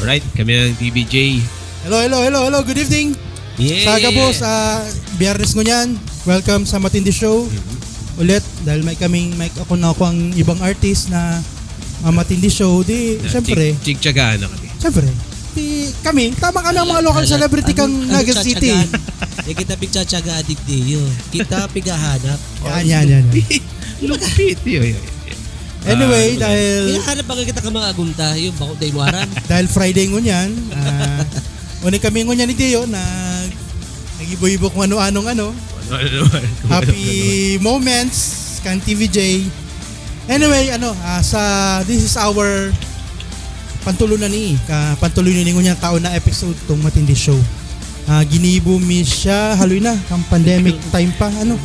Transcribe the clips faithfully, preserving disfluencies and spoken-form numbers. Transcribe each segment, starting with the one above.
Right, kami ang T B J. Hello, hello, hello, hello. Good evening. Yeah. Sa gabos, ah, Biyernes ngunyan. Welcome sa Matindi Show. Mhm. Ulit, dahil may kaming, may ako na ako ang ibang artist na, ah, Matindi Show. Di, Na, siyempre. Chig-, chigtsagaan na kami. Siyempre. Di, kami, tama ka na, mga local Ala-, celebrity ano, kang ano Naga City. Tiyatsagaan? Di kita pigtsatsagaan, digdi yun. Kita pighahanap. Yan, yan, yan, yan. Lupit, yun, yun, yun. Anyway, Ah, dahil Kaya hanap bagay kita ka mga agunta, yung bako day mo aram. Dahil Friday ngunyan, ah, uni kami ngunyan ni Dio na nag-ibo-ibo kung ano-anong ano. Ano, ano naman? Kung ano, ano naman. Happy moments kan T V J. Anyway, ano, ah, sa, this is our pantulo na ni, ka, pantulo na ni ngunyan taon na episode tong Matindi Show. Ah, ginibo mi siya, haloy na, kang pandemic time pa, ano.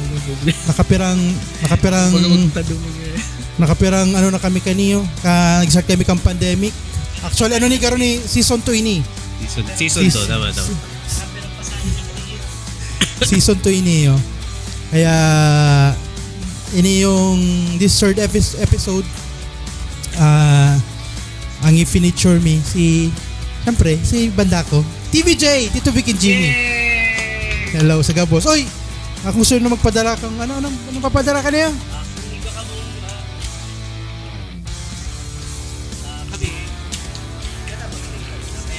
Nakapirang, nakapirang Baga magtadong nga eh. Nakapirang ano na kami kaniyo, ka, nag-start kami kang pandemic. Actually, ano ni, karon ni, season two ini. Season, season Seas-, two, tama, tama. se-, season two ini, oh. Kaya, ini yung, this third epi-, episode, ah, ang i-feature mi, si, siyempre, si banda ko, T V J, Tito Vic and Jimmy. Yay! Hello, sa gabos. Oy, akong sir na magpadala kang, ano, anong, anong papadala ka niya? Ah, kung iba ka mong, ah, Ah, kami, kaya mag-ingat kami.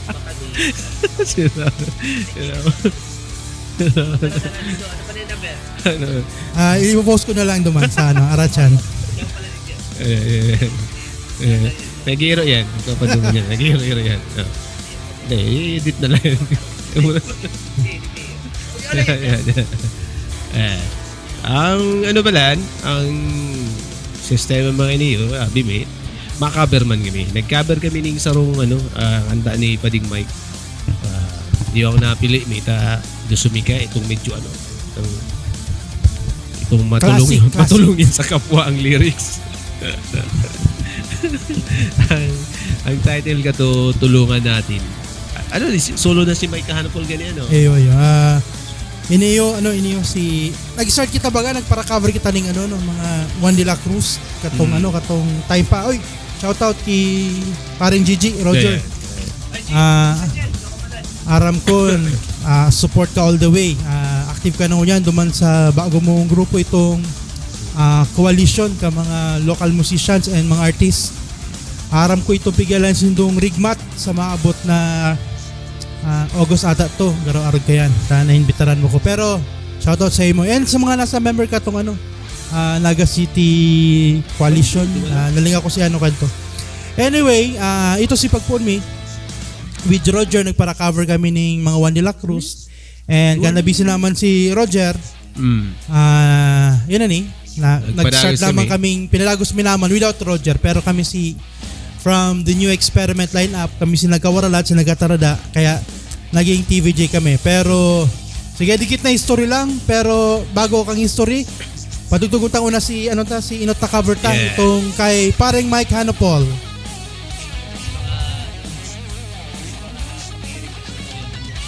Baka di, Sino? Sino? Ano na lang ito? Ano pa na yung number? Ano? Ah, ipo-post ko na lang duman sa ano, Arachan. Yan pala rin yan. Eh, eh, eh. Eh, nag-iiro yan. Ikaw pa duman yan. Nag-iiro-iro yan. Oh. Hindi, i-edit na lang yan. Hindi, hindi. Yan, yan, yan. Eh. Ang ano ba lan, ang sistema mga ini, oh, abi mi, ma-cover man kami. Nag-cover kami ning sarong ano, ah, kanta ni Pading Mike. Ah, di ako napili, may ta, gusto mi ka itong medyo ano, itong, itong matulungin, Classic, classic. Matulungin sa kapwa ang lyrics. Ang, ang title ka to, Tulungan Natin. Ano, di si, solo na si Mike Kahanapol gani, ano? Iyo, iyo. Ah, iniyo, ano, iniyo si, nag-start kita baga, nagpara-cover kita ning, ano, no, mga Juan de la Cruz, katong, Mm. ano, katong time pa. Oy, shoutout ki Pareng Gigi, Roger. Yeah, yeah. Ah, aram ko, ah, support ka all the way. Ah, active ka na ngunyan, duman sa bago mong grupo itong, ah, coalition ka mga local musicians and mga artists. Aram ko itong pigalan sindong rigmat sa maabot na, ah, August ata to, garo arog kayan. Ta naimbitaran mo ko. Pero, shoutout sa imo. And sa mga nasa member ka tong ano, ah, Naga City Coalition, ah, nalinga ko si ano kanto. Anyway, ah, ito si Pagpon Mi. With Roger, nagpara-cover kami ning mga Juan de la Cruz. And kan nabisi naman si Roger, Mm. ah, yun na ni, na, Nagpadagos nag-start naman kami. kaming, pinadagos mi naman without Roger, pero kami si, from the new experiment lineup, kami si nagkawaralat, si nagkatarada, kaya naging T V J kami. Pero, sige, dikit na history lang, pero bago kang history, patugtugon ta una si, ano ta, si Inot ta cover ta, Yeah. itong kay Pareng Mike Hanopol.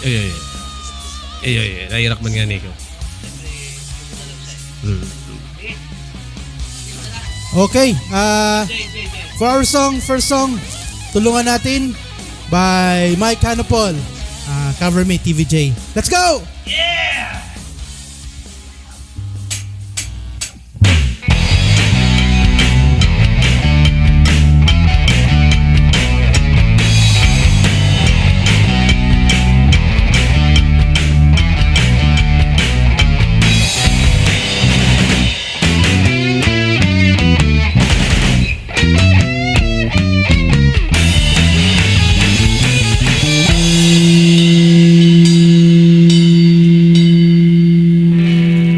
Ay, ay, ay. Ay, ay, ay. Nairak man nga, Nico. Hmm. Okay, ah, for our song, first song, Tulungan Natin by Mike Hanopol. Ah, cover me, T V J. Let's go! Yeah!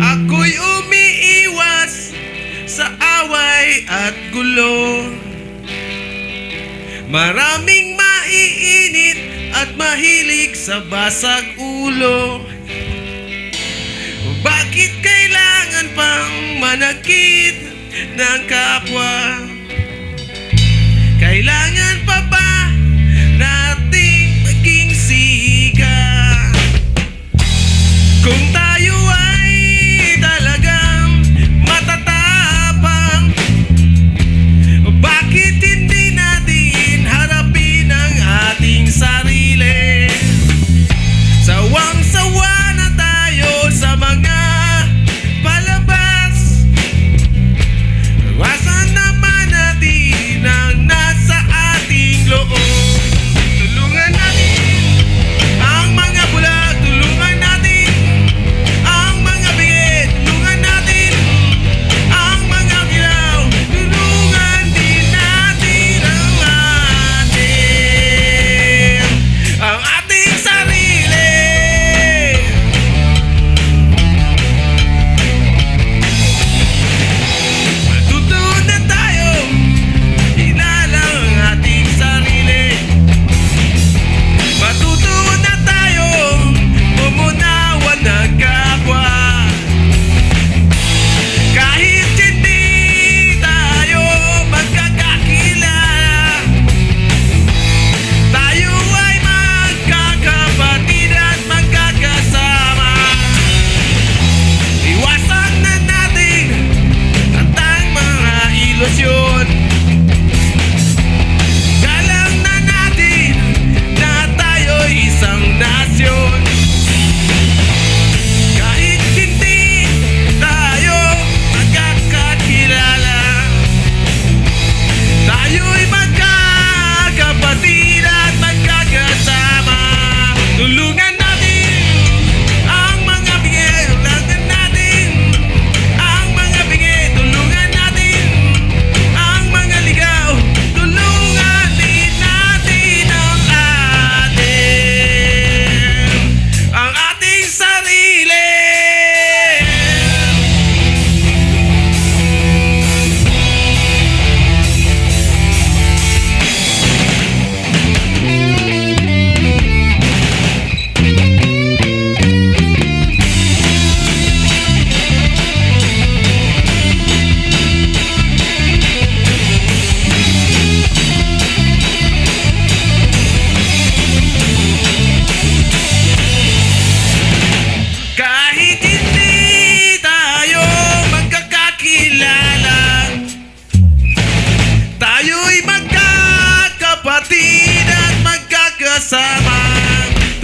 Ako'y umiiwas sa away at gulo. Maraming maiinit at mahilig sa basag ulo. Bakit kailangan pang manakit ng kapwa? Kailangan pa ba nating maging siga? Kung tayo ay talagang matatapang, bakit hindi natin harapin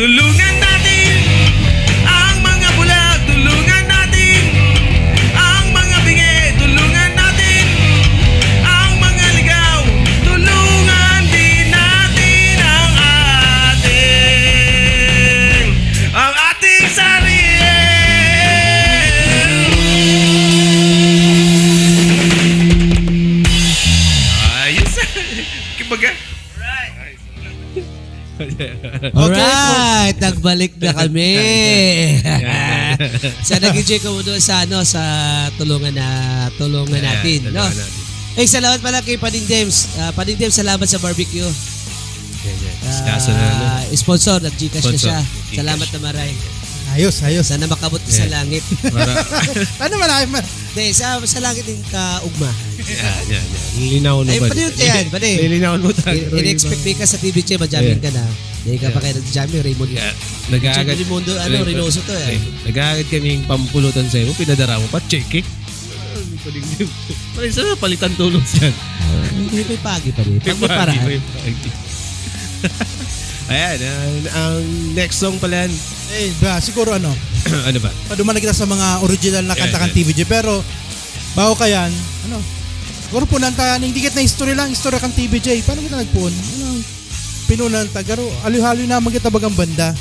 Tulungan natin ang mga bulag, tulungan natin ang mga bingi, tulungan natin ang mga ligaw, tulungan din natin ang ating, ang ating sarili. Ayos. Kumbaga, Alright, nagbalik na kami. Sana nag-enjoy ka muna sa ano, sa tulungan na tulungan natin, no? Eh, salamat pala kay Pading Dems. Ah, Pading Dems, salamat sa barbecue. Kaso na, ano? Ah, sponsor, nag-Gcash na siya. Salamat na maray. Ayos, ayos. Sana makabot ka sa langit. Ano man ay man? Hindi, sa, sa langit din kaugmahan. Yan, yan, yan. Linaw mo Ay, ba? pwede yun, yan, pwede. Linaw mo tayo. In-expect ka sa T V J, majamming ka na. Hindi ka pa kayo nag-jamming, Raymond. Nag-aagad. Raymond, ano, Reynoso to eh. Nag-aagad kaming pampulutan sa'yo. Pinadaramo pa, check it. Pwede sa'yo palitan tulog dyan. Hindi, may pagi pa rin. Pag may paraan. Ayan, ang, ang next song pala yan. Eh, ba, siguro ano, Ano ba? paduman na kita sa mga original na kanta Yeah, kan T V J. Pero, bago ka yan, ano, siguro punan ta, ning dikit na history lang, istorya kan T V J. Paano kita nagpuon? Ano, pinunan ta, garo, aliw-haliw naman kita bagang banda.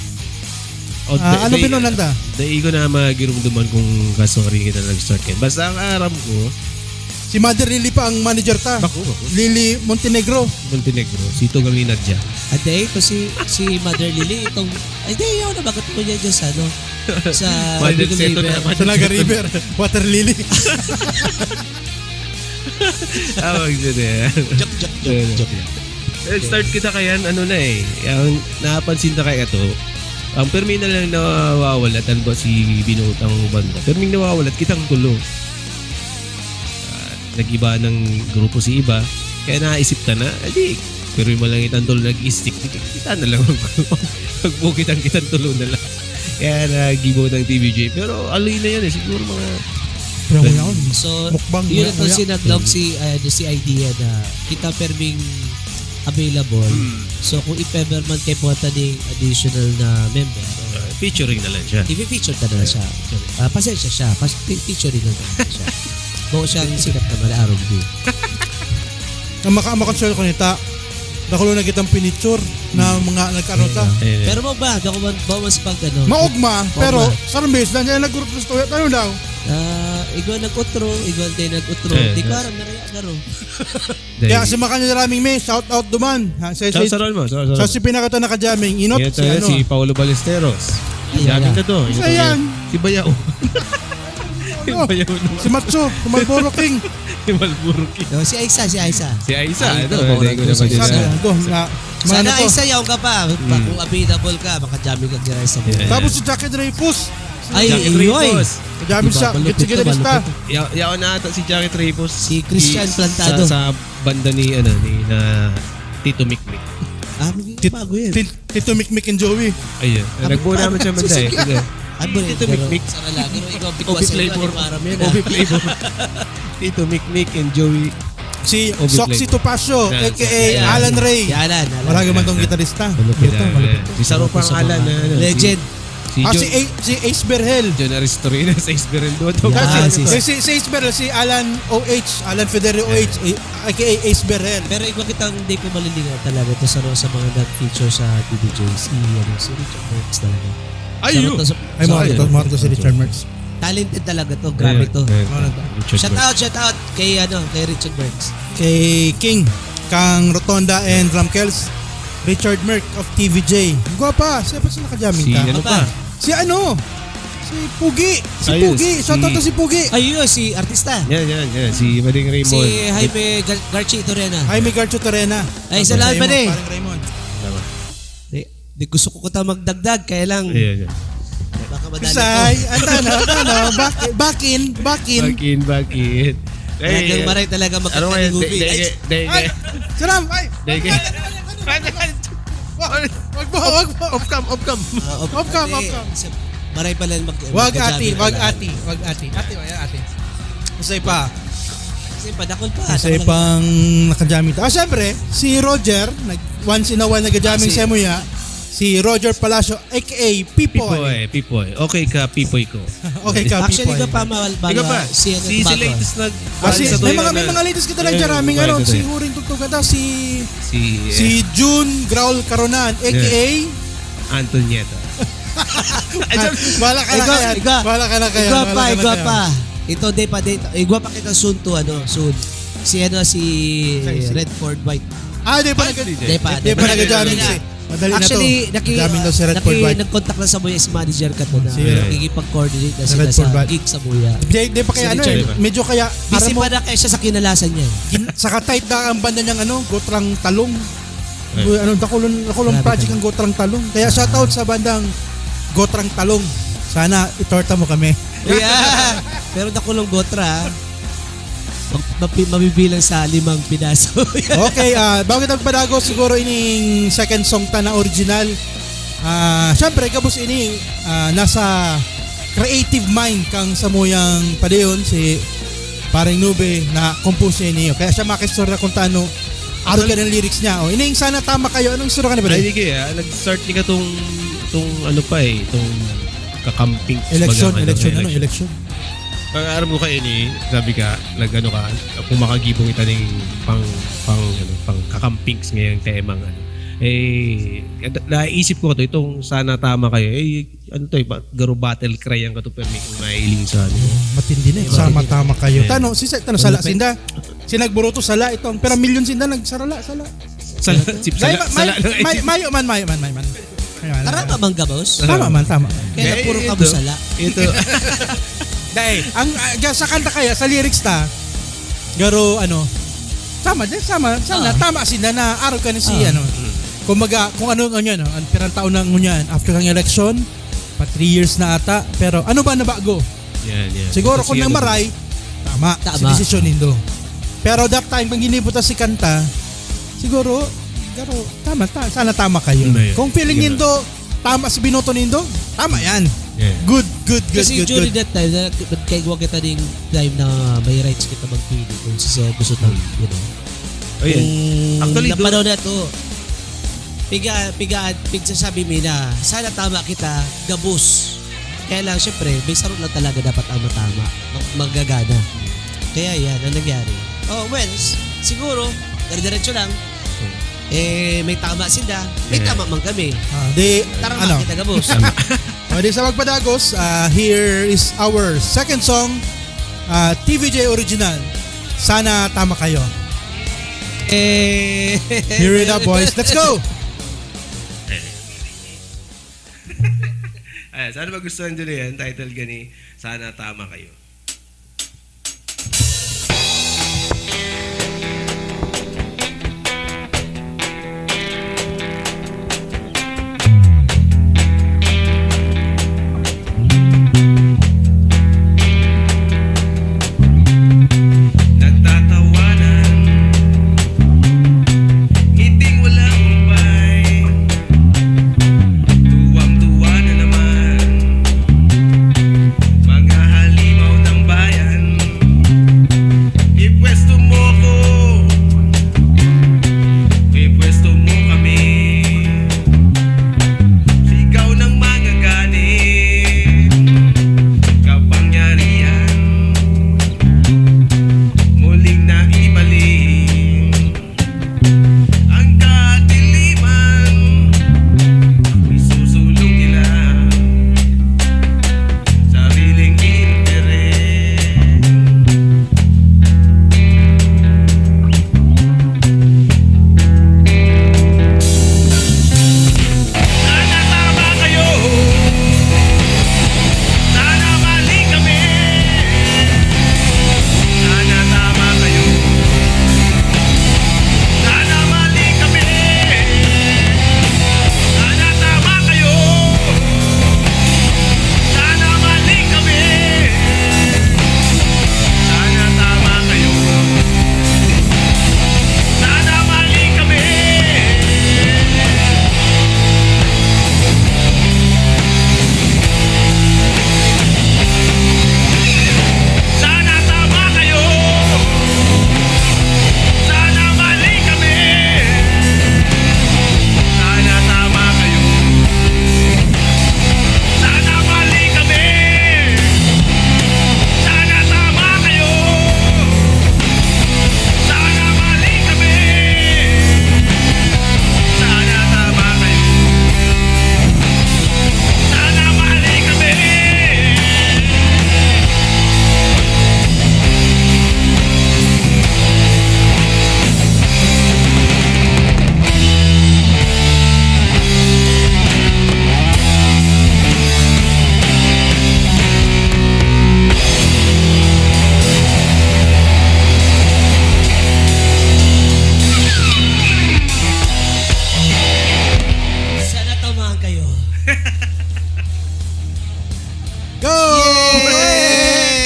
O, Ah, da- ano da- pinunanda? Dai ko na magirumduman kung kasong rin kita nag-start yan. Basta ang aram ko, Si Mother Lily pa ang manager ta. Baku, baku. Lily Montenegro. Montenegro, si Tugang Inadya. Ate, ito si, si Mother Lily, itong, ay, di, ako na, bakit ko niya dyan sa, ano, sa Mother Bicol Seto River. na, Mother Sa Naga Seto. River. Water Lily. Tawag dyan eh. Joke, joke, joke, joke lang. Eh, start kita kaya, ano na eh. Ang napansin na kaya to, ang permi na lang nawawala, tan ba si Binutang Banda. Permi nawawala, kitang tulo. Ah, nag-iba ng grupo si iba, kaya naisip ta na, adi, pero yung malang itang tulo nag-stick, di kita na lang mag- magbukit ang kitang tulo na lang. Kaya nag-iba ng T V J. Pero aloy na yan eh, siguro mga Pero wala akong So, mukbang. yun Wala, ito wala. sinadlog si, uh, si idea na kita perming available. So, kung if ever man kayo pumunta ng additional na member, uh, featuring na lang siya. I-feature ka na lang siya. Ah, pasensya siya. Pas featuring na lang siya. Bago siyang sikat na mali araw din. Ang maka makonsol ko nita, nakulo na kitang pinicture na mga nagkaroon ta. Eh, Pero mo ba? Bako man, bako man sa pag ano? Maugma, pero Maugma. sa rambis na niya nagurot gusto yan. Ano daw? Ah, igwa nag-utro, igwa tayo nag-utro. Eh, Di ko eh. aram na kaya garo. dahil- Kaya si Makan Raming May, shout out duman. Ha, sa, Sa sa, sarol mo, sa sarol sa mo. si pinakata na kajaming, inot, Yan si tayo, ano. Si Paolo Ballesteros. Ay, Jamming wala. na to. Isa yan. Si Bayaw. Ano? Bayaw. Si Macho, si Malboro King. Si Malboro King. No, si Aisa, si Aisa. Si Aisa, Ay, ano, ito, hindi ko na Aisa. pwede Sabi, na. ito, na, Sana ano to? Aisa yaw ka pa. Kung available ka, makajamming ka dyan sa mga. Yeah. Tapos si Jackie Dreyfus. Ay, Jackie iyoy. Dreyfus. Kajaming siya, Diba, malupit gitsi-gitsi ka, lista. malupit. Ya, yaon na ata si Jackie Tripos. Si Christian Sa- Plantado. Sa, banda ni, ano, ni na Tito Mikmik. Ah, Tit- bago yun. Tit- Tito Mikmik and Joey. Ayun. Nagbuo naman siya banda eh. Sige. Ano ba yun? Tito Mikmik. Sana lang. Pero ikaw, Obi Flavor. Obi Flavor. Tito Mikmik and Joey. Si Obi Soxy Flavor. Topacio, Yan, A K A Yan. Alan Ray. Yan, Alan, Alan. Marami man tong gitarista. Malupit Ito, na, malupit. eh. Si Saro pang Sa Alan mga na ano. Legend. Si Ah, Jo- si, A- si Ace Berhel. John Aristorina sa Isberel. Yan, si- Si, si, si Ace Berhel, si Alan O H, Alan Federio O H, eh, A K A Ace Berhel. Pero igwa kitang hindi ko malilingaw talaga ito sa, sa mga nag-feature sa T V J, si, ano, si Richard Merckx talaga. Ay, Sa- yun. sa- Ay, mga ito, mga ito si Richard Merckx. Talented talaga to, grabe to. Ayan, Ano ayan. to? Richard Shout Merckx. Out, shout out kay, ano, kay Richard Merckx. Kay King, kang Rotonda and Ramkels, Richard Merck of T V J. Gwapa, siya pa sila kajaming Si ka? ano pa? Si ano? Si Pugi. Si Ayun, Pugi. si- Shout out to si Pugi. Ayun, si artista. Yan, yan, yan. Si Mading Raymond. Si Jaime Gar- Garchi Torena. Jaime Garcho Torena. Ay, salamat, Raymond, eh. Parang Raymond. Di, di gusto ko kita magdagdag, kaya lang, Ayan, yan. baka madali Kusay. ko. Anta na, anta na. Back, back in, back in. Back in, back in. Talagang maray talaga maganda Ano ni kaya? Ruby. Dai, Ay, dai, Ay, salam. Ay, Dai, wag, wag mo, wag mo. Off cam, off cam. Ah, op- Off cam, ate, off cam. sa- Maray pala mag- Wag magka-jamming ati, wag pala. ati, wag ati. Ati, wag ati. Kusay pa. Kasi padakol pa. Kusay Takol pang nakajaming ta. Ah, syempre, si Roger, nag, once in a while nagajaming Ah, si- siya mo ya. Si Roger Palacio, A K A Pipoy. Pipoy, Pipoy. Okay ka, Pipoy ko. Okay ka, Actually, Pipoy. Iba pa, mahal, Ikaw pa, si ano, si, si bago. Latest nag-, Ah, si, sa may Toyota. Mga, may mga latest kita lang dyan, ah. May ano, si Huring Tugtog Kanta, si, si, si Jun Graul Caronan, A K A Antonieta. Ay, joke. Bahala ka na Iga, kaya. Iga. Bahala ka na kaya. Igwa pa, igwa pa. Ito, di pa, di, igwa pa kita soon to, ano, soon. Si, ano, si Redford White. Ah, di pa nag-, di pa, di pa nag-jamming si. Madali na to. Actually, naki-, Madaming daw si Red naki-, Paul White. Nag-contact lang sa Muya si manager ka to na Si Red, nakikipag-coordinate na si sila Red sa Paul White. Gig sa Muya. Di, di pa kaya Si ano eh, Richard. Medyo kaya, Busy aram mo, pa na kaya siya sa kinalasan niya. Gin-, saka tight na ang banda niyang ano, Gotrang Talong. Ay. Ano, dakulon, dakulon Grabe project ka. Ang Gotrang Talong. Kaya shoutout sa bandang Gotrang Talong. Sana itorta mo kami. Yeah. Pero dakulong Gotra, ah. Mag-, mapi-, mabibilang sa limang piraso. Okay, ah, bago tayo padagos, siguro ining second song ta na original. Ah, syempre, gabos ini, ah, nasa creative mind kang samuyang padayon, si Pareng Nube, na compose niya ini. Kaya siya makistorya kung taano, arog ka ng lyrics niya. O, ining Sana Tama Kayo, anong istorya ka ni, pre? Ay, di kaya, nag-start ni ka tong, tong ano pa eh, tong kakamping, Eleksyon, kumbaga, ano, eleksyon, ano, eleksyon. Eleksyon. Ang aram ko kayo ni, sabi ka, nag-ano ka, kung makagibong kita ning pang, pang, ano, pang kakampings ngayong temang, ano. Eh, naisip ko to, itong Sana Tama Kayo, eh, ano to, eh, ba-, garo battle cry ang kato, pero may kung mahiling sa, ano. Matindi na, Matindi. Sama tama kayo. Yeah. Tano, si, tano, sala, Ano, sinda, sinagburuto, sala, itong, pero milyon sinda, nagsarala, sala. Sala, si May, sala, may, sala ng may, mayo man, mayo man, mayo man. Mayo man. Tara ka, Mang Gabos? Tama man, tama man. Kaya Eh, puro ito, kabusala. Ito. Dahil, ang, ah, ga-, sa kanta kaya, sa lyrics ta, garo, ano, tama din, tama, sana, Oo. tama sila na araw ka ni si, Oo. ano, kumbaga, kung ano, ano yan, oh, ang pirang taon na ngunyan, after ng eleksyon, pa three years na ata, pero ano ba nabago? Yan, yan. Siguro Kasi kung ano, namaray, tama, Tama. si desisyon nindo. Pero that time, pag ginibutas si kanta, siguro, pero tama, ta-, sana tama kayo. Tama yan. Kung feeling Sige na. nindo, tama si binoto nindo, tama yan. Yeah. Good, good, good, Kasi good, during good. that time, na, nagkaigwa kita ning time na may rights kita magpili kung sino gusto tang, Hmm. you know. Ayun. Kung Actually, doon napanahon na to, piga, piga, pigsasabi mi na, sana tama kita, gabos. Kaya lang, syempre, may saro lang talaga dapat ang matama, mag-, magagana. Kaya yan, ang nangyari. Oh, well, s-, siguro, dire-diretso lang. Eh, may tama sila, may Yeah. tama man kami. Ah, di, Tara, ano? Kita gabos. Tama. O, di sa magpadagos, ah, here is our second song, ah, T V J original. Sana tama kayo. Eh. Here it up, boys. Let's go! Ayan, sana magustuhan nyo na yan. Title gani, Sana Tama Kayo. Nagtatawanan, ngiting walang humpay. Tuwang-tuwa na naman, mga halimaw Go! Yay!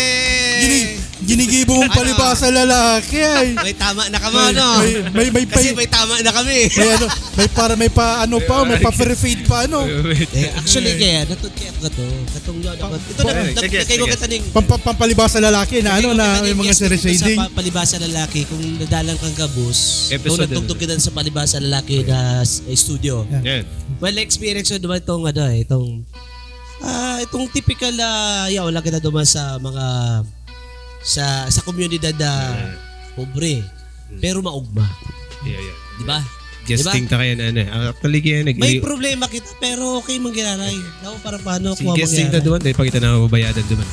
Gini-, ginigibo mong Ano? palibasa lalaki ay. May tama na ka mo, May, no? may, may, may, Kasi may, may tama na kami. may ano, may para, may pa, ano pa, may pa free feed pa, ano. Wait, wait. Eh, actually, kaya, natod kaya ako to. Katong yun, Pa-, ako. Ito pa-, na, na, sige, kaya ko sige. Kataning Pampa-, pampalibasa lalaki na, ano, Kaya na ko may kataning mga guest, ito sa shading. pa-, palibasa lalaki, kung nadalang kang gabos, Episode kung natugtog na. Kita sa palibasa lalaki na s-, studio. Yan. Yan. Well, experience ko naman itong, ano, eh, itong, ah, itong typical, ah, yaw lang kita duman sa mga, sa, sa komunidad na Yeah. pobre, Mm. pero maugma. Yeah, yeah. Di ba? Di ba? Guesting ta kaya na, ano, eh. Ah, actually, kaya nag- May problema kita, pero okay man giraray. Ako, para paano Si kung guesting ta mangyari? Duman, dahil pag ito na mababayadan duman.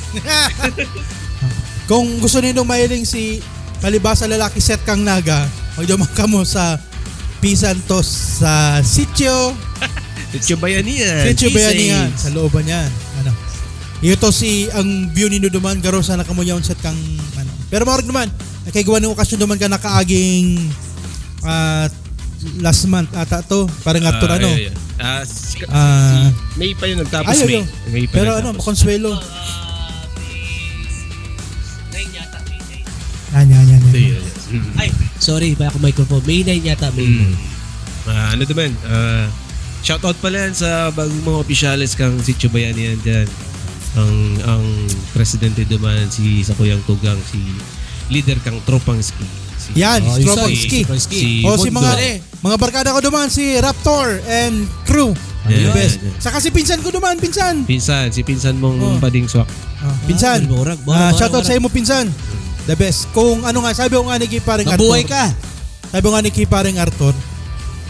Kung gusto nindo mahiling si palibasa lalaki set kang naga, magduman kamo sa Pisan to sa Sitio. Sitio Bayanihan. Sitio Bayanihan, Pisay. Sa looban niyan. Ano? Ito si, ang view nindo duman, garo sana kamo yaon sa kang, ano. Pero maorag naman, nakaigwa ng okasyon duman ka nakaaging, ah, last month ata to, parang Ah, Arthur, ano? Yeah, yeah. Ah, s-, Ah. si May pa yun, nagtapos Ay, May. Ayo. May pa Pero nagtapos. Ano, makonsuelo. Yan, yan, yan, yan. Ayun. Mm. Ay, sorry, baya ko microphone. May nine yata, may Mm. nine. Ah, ano naman, ah, shoutout pala yan sa bagong mga opisyales kang Sitio Bayanihan dyan. Ang, ang presidente duman, si Sakuyang Tugang, si leader kang Tropang Ski. Si Yan, Oh, si Tropang si Ski. Tropang Ski. Si Oh, si Mondo. mga, Pare. Mga barkada ko duman, si Raptor and crew. Yan, The best. Yan, yan. Saka si pinsan ko duman, pinsan. Pinsan, si pinsan mong Oh. Bading Swak. Ah, pinsan. Ah, murag, murag, Ah, murag, shoutout murag. Sa imo, pinsan. The best. Kung ano nga, sabi ko nga ni Kiparing Mabuhay Arthur. Ka. Sabi ko nga ni Kiparing Arthur,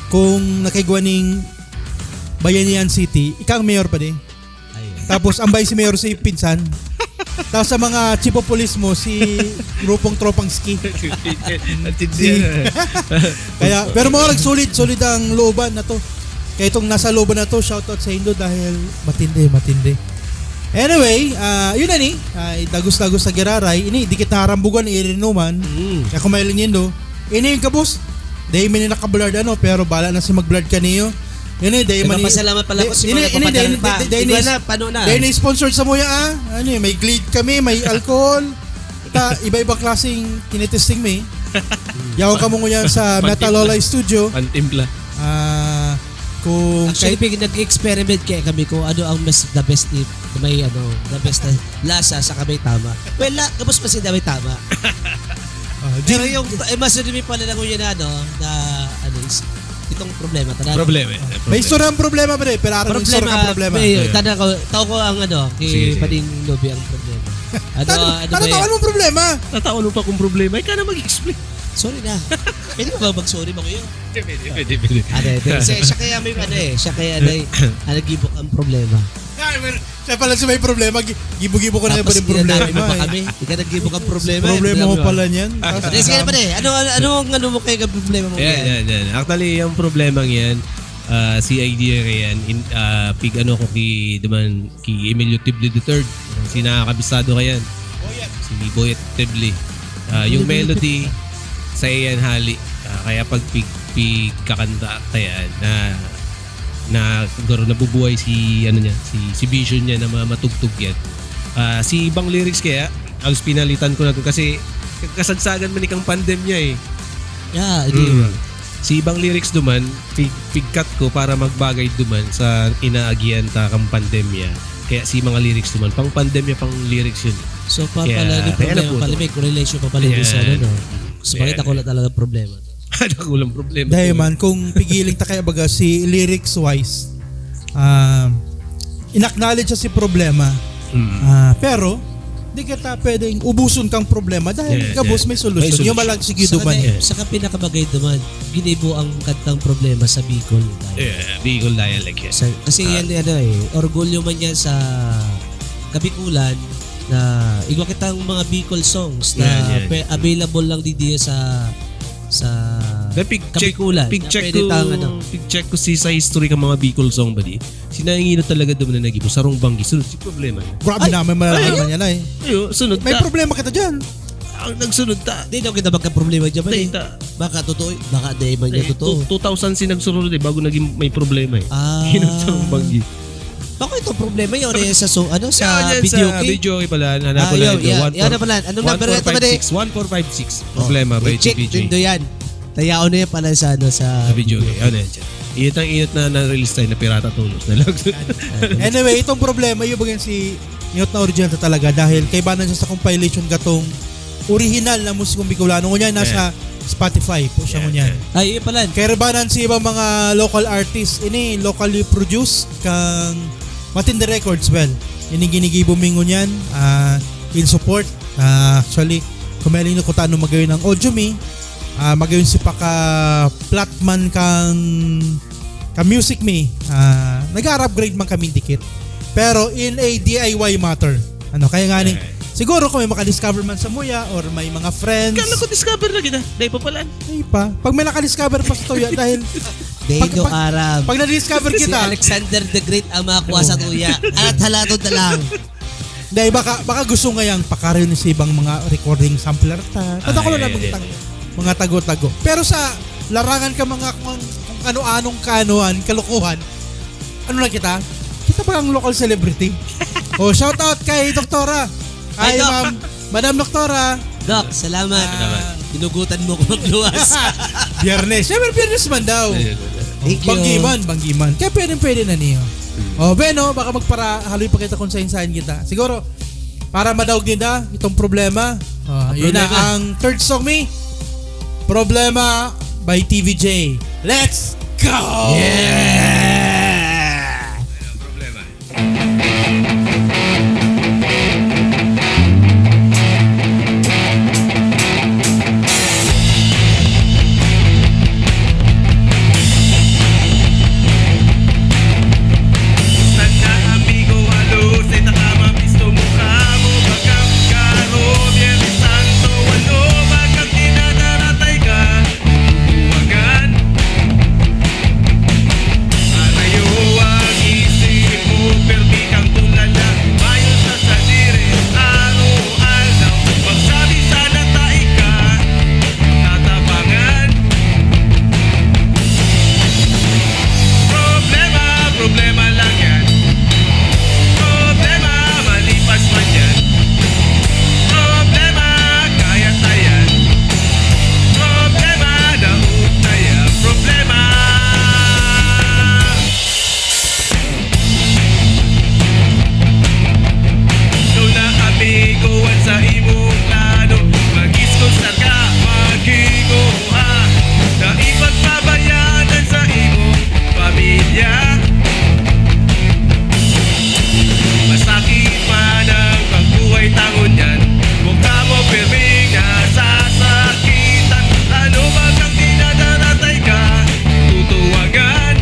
kung nakaigwa ning Bayanihan City, ikaw ang mayor pa di? Ayun. Tapos, ambay si mayor si pinsan. Tapos sa mga chief of police mo, si grupong Tropang Ski. Ang tindi Si yan. Kaya, pero mga nag-solid, solid ang looban na to. Kaya itong nasa looban na to, shoutout sa indo dahil matindi, matindi. Anyway, ah, yun na ni. Ay, dagos-dagos sa giraray. Ini, dikit na harambugan, irinuman. Mm. Kaya kung mahiling nindo, ini yung kabos. Dahil may nakablard ano, pero bala na si mag-blard kaniyo. Ini, dahil mani- Nagpapasalamat pala ako di-, sa ini, mga ini, nagpapadala dahil, pa. Dahil, dahil Iba ni- na, pano na. Dahil na-sponsor sa muya, ah. Ano eh, may Glade kami, may alcohol. Ta, iba-ibang klaseng tinitesting mi. Yaon kamo ngunyan sa Pantimpla. Metalola Studio. Pantimpla. Ah, kung Actually, kay- pig-, nag-experiment kaya kami kung ano ang mas the best if may ano, the best na lasa sa kamay tama. Well, la-, tapos pa sila may tama. Ah, Pero Jim- yung, eh, mas numi pala lang yun na, ano, na, ano, is, itong problema, talaga. Problema, eh, May problema. Istorya ang problema, pre. Pero araw may istorya ka problema. May, Ayun. Tanda ko, tao ko ang, ano, kay Sige, sige. Pading Nobi ang problema. Ano, Tan-, ano ba tatatawan yan? Mo problema? Tatawan mo pa kung problema. Ikaw na mag-explain. Sorry na. Pwede ba mag-sorry ba kayo? Pwede, pwede, pwede. Ano, ito, siya, siya kaya may, ano eh, siya kaya may, ah, nag-ibok ang problema. Ay, well, siya pala si may problema, gi-, gibo-gibo ko na Tapos yung problema, inadami mo pa eh. Kami. Ikaw nag-ibok ang problema, eh. Problema mo Problema. Pala niyan. Ah, Tapos hindi, sige na, pare. Ano, ano, ano ang ano mo kaya ang problema mo Yan, yan? Yan, yan. Actually, yung problema yan, ah, si idea yan, in, ah, pig ano ko ki, duman, ki Emilio Tibli the third. Si nakakabisado ka yan. Si Boyet Tibli. Ah, yung melody, sa iyan hali. Ah, kaya pag pig, pig kakanta, kaya na, na, siguro nabubuhay si, ano niya, si, si vision niya na ma-, matugtog yan. Ah, si ibang lyrics kaya, halos pinalitan ko na to kasi kasagsagan man ikang pandemya eh. Yeah, I do. Mm. Si ibang lyrics duman, pig-, pigkat ko para magbagay duman sa inaagihan ta kang pandemya. Kaya si mga lyrics duman, pang pandemya, pang lyrics yun. So, pa-, Kaya, pala yung kaya problema nabuto. Pala, may correlation pa pala yung Ayan. Isa, ano, no? So, bakit Ayan. Ako lang talaga problema? Ano, walang problema. Dahil man, kung pigiling ta kaya baga si lyrics wise, ah, in-acknowledge siya si problema. Mm. Ah, pero, di kita pwedeng ubuson kang problema dahil Yeah, gabos yeah. May solusyon. May solusyon. Yung malag sige Saka duman. Dahil, Yeah. Saka pinakamagay naman, ginibo ang kantang problema sa Bicol. Yeah, Bicol dialect yan. Sa, kasi Ah. Yan, ano eh, orgulyo man yan sa Kabikulan na igwa kitang mga Bicol songs na Yeah, yeah. Pe-, available lang di diya sa, sa Then pig-check, Kabikulan. Pig-check ko, ano. Pig-check ko si, sa history ka mga Bicol song ba di? Sinangino talaga doon na nag-ibo. Sarong banggi. Sunod si problema. Grabe Ay! Naman, malalaman Ay! Niya na eh. Ayo, sunod May ta. Problema kita dyan. Ang nagsunod ta. Di daw kita magka-problema dyan, Di pare. Ta. Baka totoo, baka di man niya Di, totoo. Two, two thousand si nagsunod eh, bago naging may problema eh. Ah. Yun ang sarong banggi. Bako itong problema yun, eh, sa so-, ano, sa Yan, yan, video sa okay? video okay pala. Hanapon Ah, lang yun, ito. yan. One Yan four, na pala. Anong number na ito, pare? one four five six, one four five six. Problema Oh, by i-check T V J. nindo yan. Tayaon na yan pala sa, ano, sa Sa video okay. Ano yan, dyan? Init ang init na na-release tayo, na pirata tulos na lang. Anyway, itong problema, yung bagay si Inot na Original ta talaga dahil kaibanan siya sa compilation katong orihinal na musikong Bicolano. Ngunyan, nasa Eh. Spotify po siya Yeah, ngunyan. yeah. Ay, yun pala. Kaibanan sa ibang mga local artists, ini locally produced kang Matindi Records. Well, ini ginigibo mi ngunyan, ah, in support. Ah, actually, kung may alin ko tano magayon ng audio mi, ah, magayon si paka-platman kang ka-music mi, ah, nag-a-upgrade man kami dikit. Pero in a D I Y matter. Ano, kaya nga ni, Eh. siguro kung may makadiscover man sa muya or may mga friends. Kala ko discover na kita. Dahil pa pala. Ay pa. Pag may nakadiscover pa sa tuya, dahil Dahil pag, no pag, aram. pag na-discover Si kita, Alexander the Great ang makakuha sa Oo. tuya. At halatod na lang. Dahil baka, baka gusto ngayang pakarin sa ibang mga recording sampler ta. Tatakulo Ay, lang ay, magitang ay. mga tago-tago. Pero sa larangan ka mga kung, kung ano-anong kaanuhan, kalokohan, ano lang kita? Kita ba ang local celebrity? Oh, shout out kay Doktora. Ay, Ay, Doc. Ma'am. Madam Doktora. Doc, salamat. Ah. Tinugutan mo ko magluwas. Biyernes. Siyempre, Biyernes man daw. Ayun, ayun. Thank you. Banggi man, banggi man. Kaya pwedeng pwede na niyo. Hmm. Oh, Beno, baka magpara-, haloy pa kita kung sain-sain kita. Siguro, para madaog ninda itong problema. Oh, Ang yun na problema. ang third song mi. Problema by T V J. Let's go! Yeah! Problema. Sana, amigo, halos ay nakamamis to mukha mo. Bagang karo, Biyernes Santo, ano, bagang dinadaratay ka? Tutuwagan. Arayo ang isip mo, permi kang tulala. Bayo sa sadiri, araw-aldaw. Magsabi sana ta ika, tatabangan. Problema, problema lang yan. Problema, malipas man yan. Problema, kaya ta yan. Problema, daog na yan. Problema. Ikaw na, amigo, an sa imong plano. Mag-iskusar ka, maghigo ha. Na ipagpabayaan sa imong pamilya. Masakit man ang pagbuhay ta ngunyan, mukha mo pirming nasasakitan. Ano ba kang dinadaratay ka? Tutuwagan.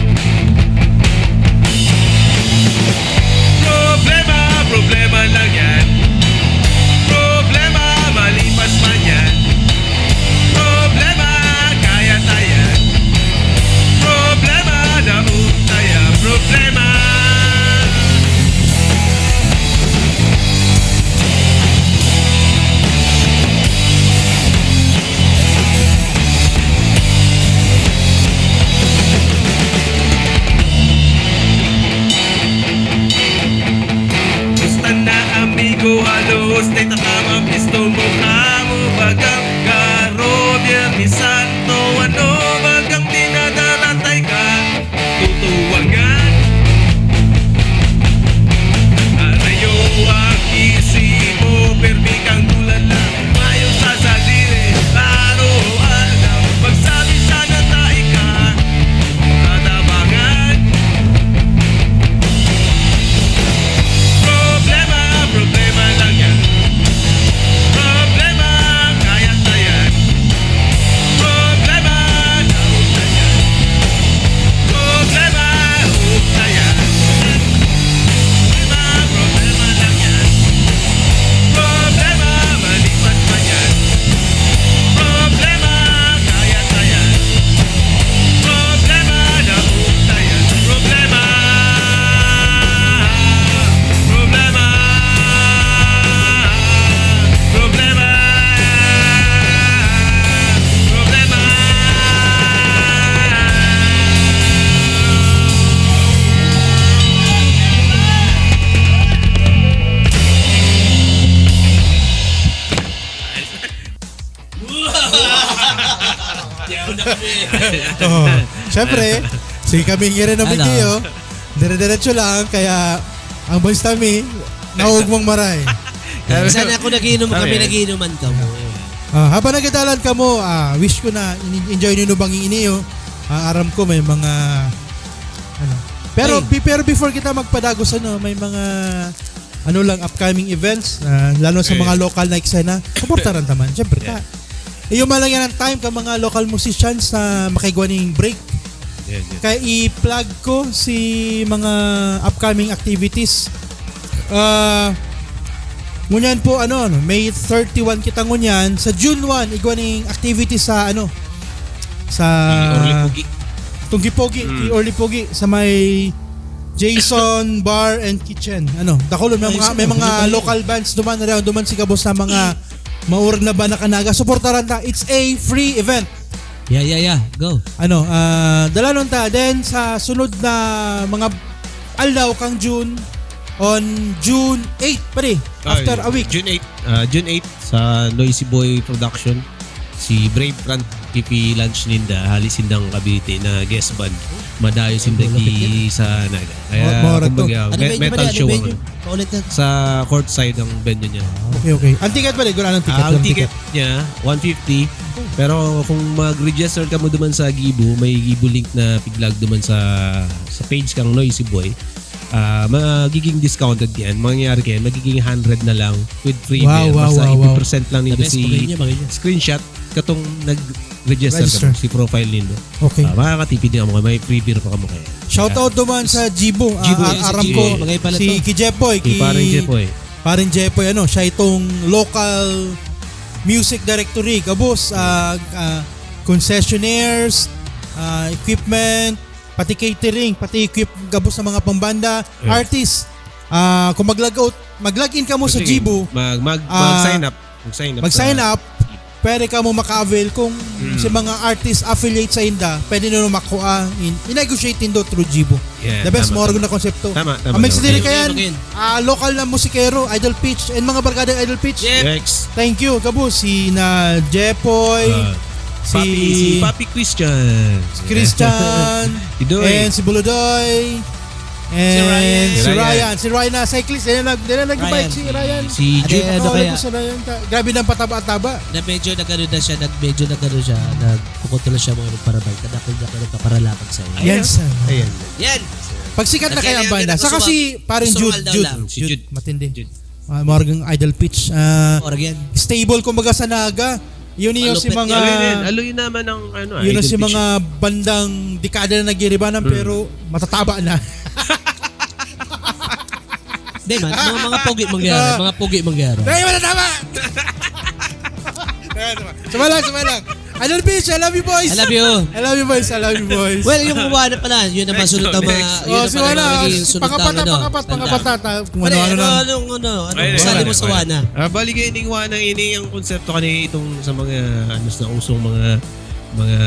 Problema, problema lang yan. Problema, malipas man yan. Problema, kaya ta yan. Problema, daog ta yan. Problema. Gusto na, amigo, halos di nakamapisto mukha mo. Bagang karo, Biyernes Santo, ano bagang dinadaratay ka? Tutuwagan. Arayo ang isip mo, permi kang tulala. Mayo sa sadiri, araw-aldaw. Magsabi sana ta ika, tatabangan. Problema, problema lang yan. Oh, syempre, si kami nga rin ang Ano? video. Dire-diretso lang, kaya ang boys kami, naugmang maray. Sana ako nagiinom kami, Okay. nagiinuman kamo. Ah, habang nagadalan kamo, ah, wish ko na in-, enjoy niyo bang ini, oh. Ah, aram ko may mga, ano. Pero, Ay. bi-, pero before kita magpadagos, ano, may mga, ano lang, upcoming events, ah, lalo sa Yeah. mga local na eksena, suportaran ta man. Siyempre, Yeah. ta-, iyo man lang yan ang time ka mga local musicians na makaigwa ning break. Yeah, yeah. Kaya i-plug ko si mga upcoming activities. Ah, ngunyan po, ano, ano, May thirty-one kita ngunyan. Sa June one, igwa ning activity sa, ano, sa Di Orly Pogi. Tunggi Pogi, Mm. di Orly Pogi, sa may Jason Bar and Kitchen. Ano, dakulon, may Ay, mga, sa may mga Manila. local bands duman, duman si Gabos na mga maurag na banda kan Naga. Suportaran ta. It's a free event. Yeah, yeah, yeah. Go. Ano, ah, dalanon ta. Then, sa sunod na mga aldaw kang June, on June eight, pare, after Ay, a week. June eight, ah, June eight, sa Noisy Boy Production, si Brave Front, ipi-launch ninda, hali sindang Cavite na guest band. Madayo sinda Ay, malapit ki yan. sa Naga. Kaya, Oh, mora to. kumbaga, Ano me-, venue metal pala? Ano show ang venue? ano. Paulit na. Sa courtside ang venue niya. Okay, okay. Ang ticket pala, gano'n ang ticket? Ah, ang Ang ticket ticket? niya, one fifty. Pero kung mag-register ka mo duman sa Gibo, may Gibo link na piglag duman sa, sa page kang Noisy Boy. Ah, magiging discounted yan. Mangyayari kayan, magiging hundred na lang with free Wow, beer. wow, Basta wow, wow. ipipresent lang The nindo best, si magayon niya, magayon niya. screenshot katong nag-register Register. ka, si profile nindo. Okay. Ah, makakatipid din kamo, may free beer pa kamo kaya. Shoutout duman sa Jibo. Ah, Jibo, ah, si aram Jibo. ko, Bagay pala si to. Ki Jepoy, Si ki Paring Jepoy. Paring Jepoy, ano, siya itong local music directory, gabos, ah, ah, concessionaires, ah, equipment, pati catering, pati equip, gabos sa mga pambanda, Yeah. artist. Ah, kung mag-log out, mag-log in ka mo sa Sige. Jibo, Mag, mag, ah, mag-sign up. Mag-sign up mag-sign sa up, pwede ka mo maka-avail kung Mm. si mga artist affiliate sa inda, pwede na makua, in, i-negotiate nindo through Jibo. Yeah, The best, tama, morgue tama. na konsepto. Tama, tama, Ang may tama. sinili Okay, kayan, okay, okay. ah, lokal na musikero, Idol Pitch, and mga barkada Idol Pitch. Yep. Yes. Thank you, gabo, si na Jepoy, Ah, si Papi, si Papi Christian. Christian, Si Doy. and si Buludoy. And Si Ryan. si Si Ryan. Ryan. Si Ryan na cyclist. Yan ang nag-, yan ang nag-bike Ryan. si Ryan. Si Ate, Jude. ano Nakawala kaya? ko si Ryan. Ta-, grabe ng pataba-taba. Na medyo nagano na siya, nag-, medyo nagano siya, nagkukontrol siya mga nagparabay. Kadakol na ka nagpaparalakad sa'yo. Ayan. Yes, sir. Ayan. Yan. Pag sikat na Nagkaya kaya ang yan, banda. ganun, Saka gusto si mo, Paring gusto mo Jude, aldaw Jude, lang. Si Jude. Jude. Matindi. Jude. Ah, morgang Idol Pitch. Ah, Organ. stable kumbaga sa Naga. Yun yung si Malupit mga yan. Aloy, aloy naman ang ano, Yun ang Idol si Pitch. mga bandang dekada na nagiribanan, Mm. pero matataba na. Di man, mga, mga pogi mangyari, Ah. mga pogi mangyari. Dahil matataba! Sumala, sumala. Idol Pitch, I love you, boys. I love you. I love you, boys. I love you, boys. Well, yung Wana pala, yun ang Next masunod one, na mga, next. yun Oh, ang si pala Wana, magiging si sunod pangapat na, na, ano. pangapat, Tanda. pangapat na, ta-, kung Pare, ano-ano ano, na. ano, ano, ano, Ay, sali mo Wana, sa Wana. Wana. Ah, bali, kaya ining Wana ini, ang konsepto kani itong sa mga, ano, sa usong mga, mga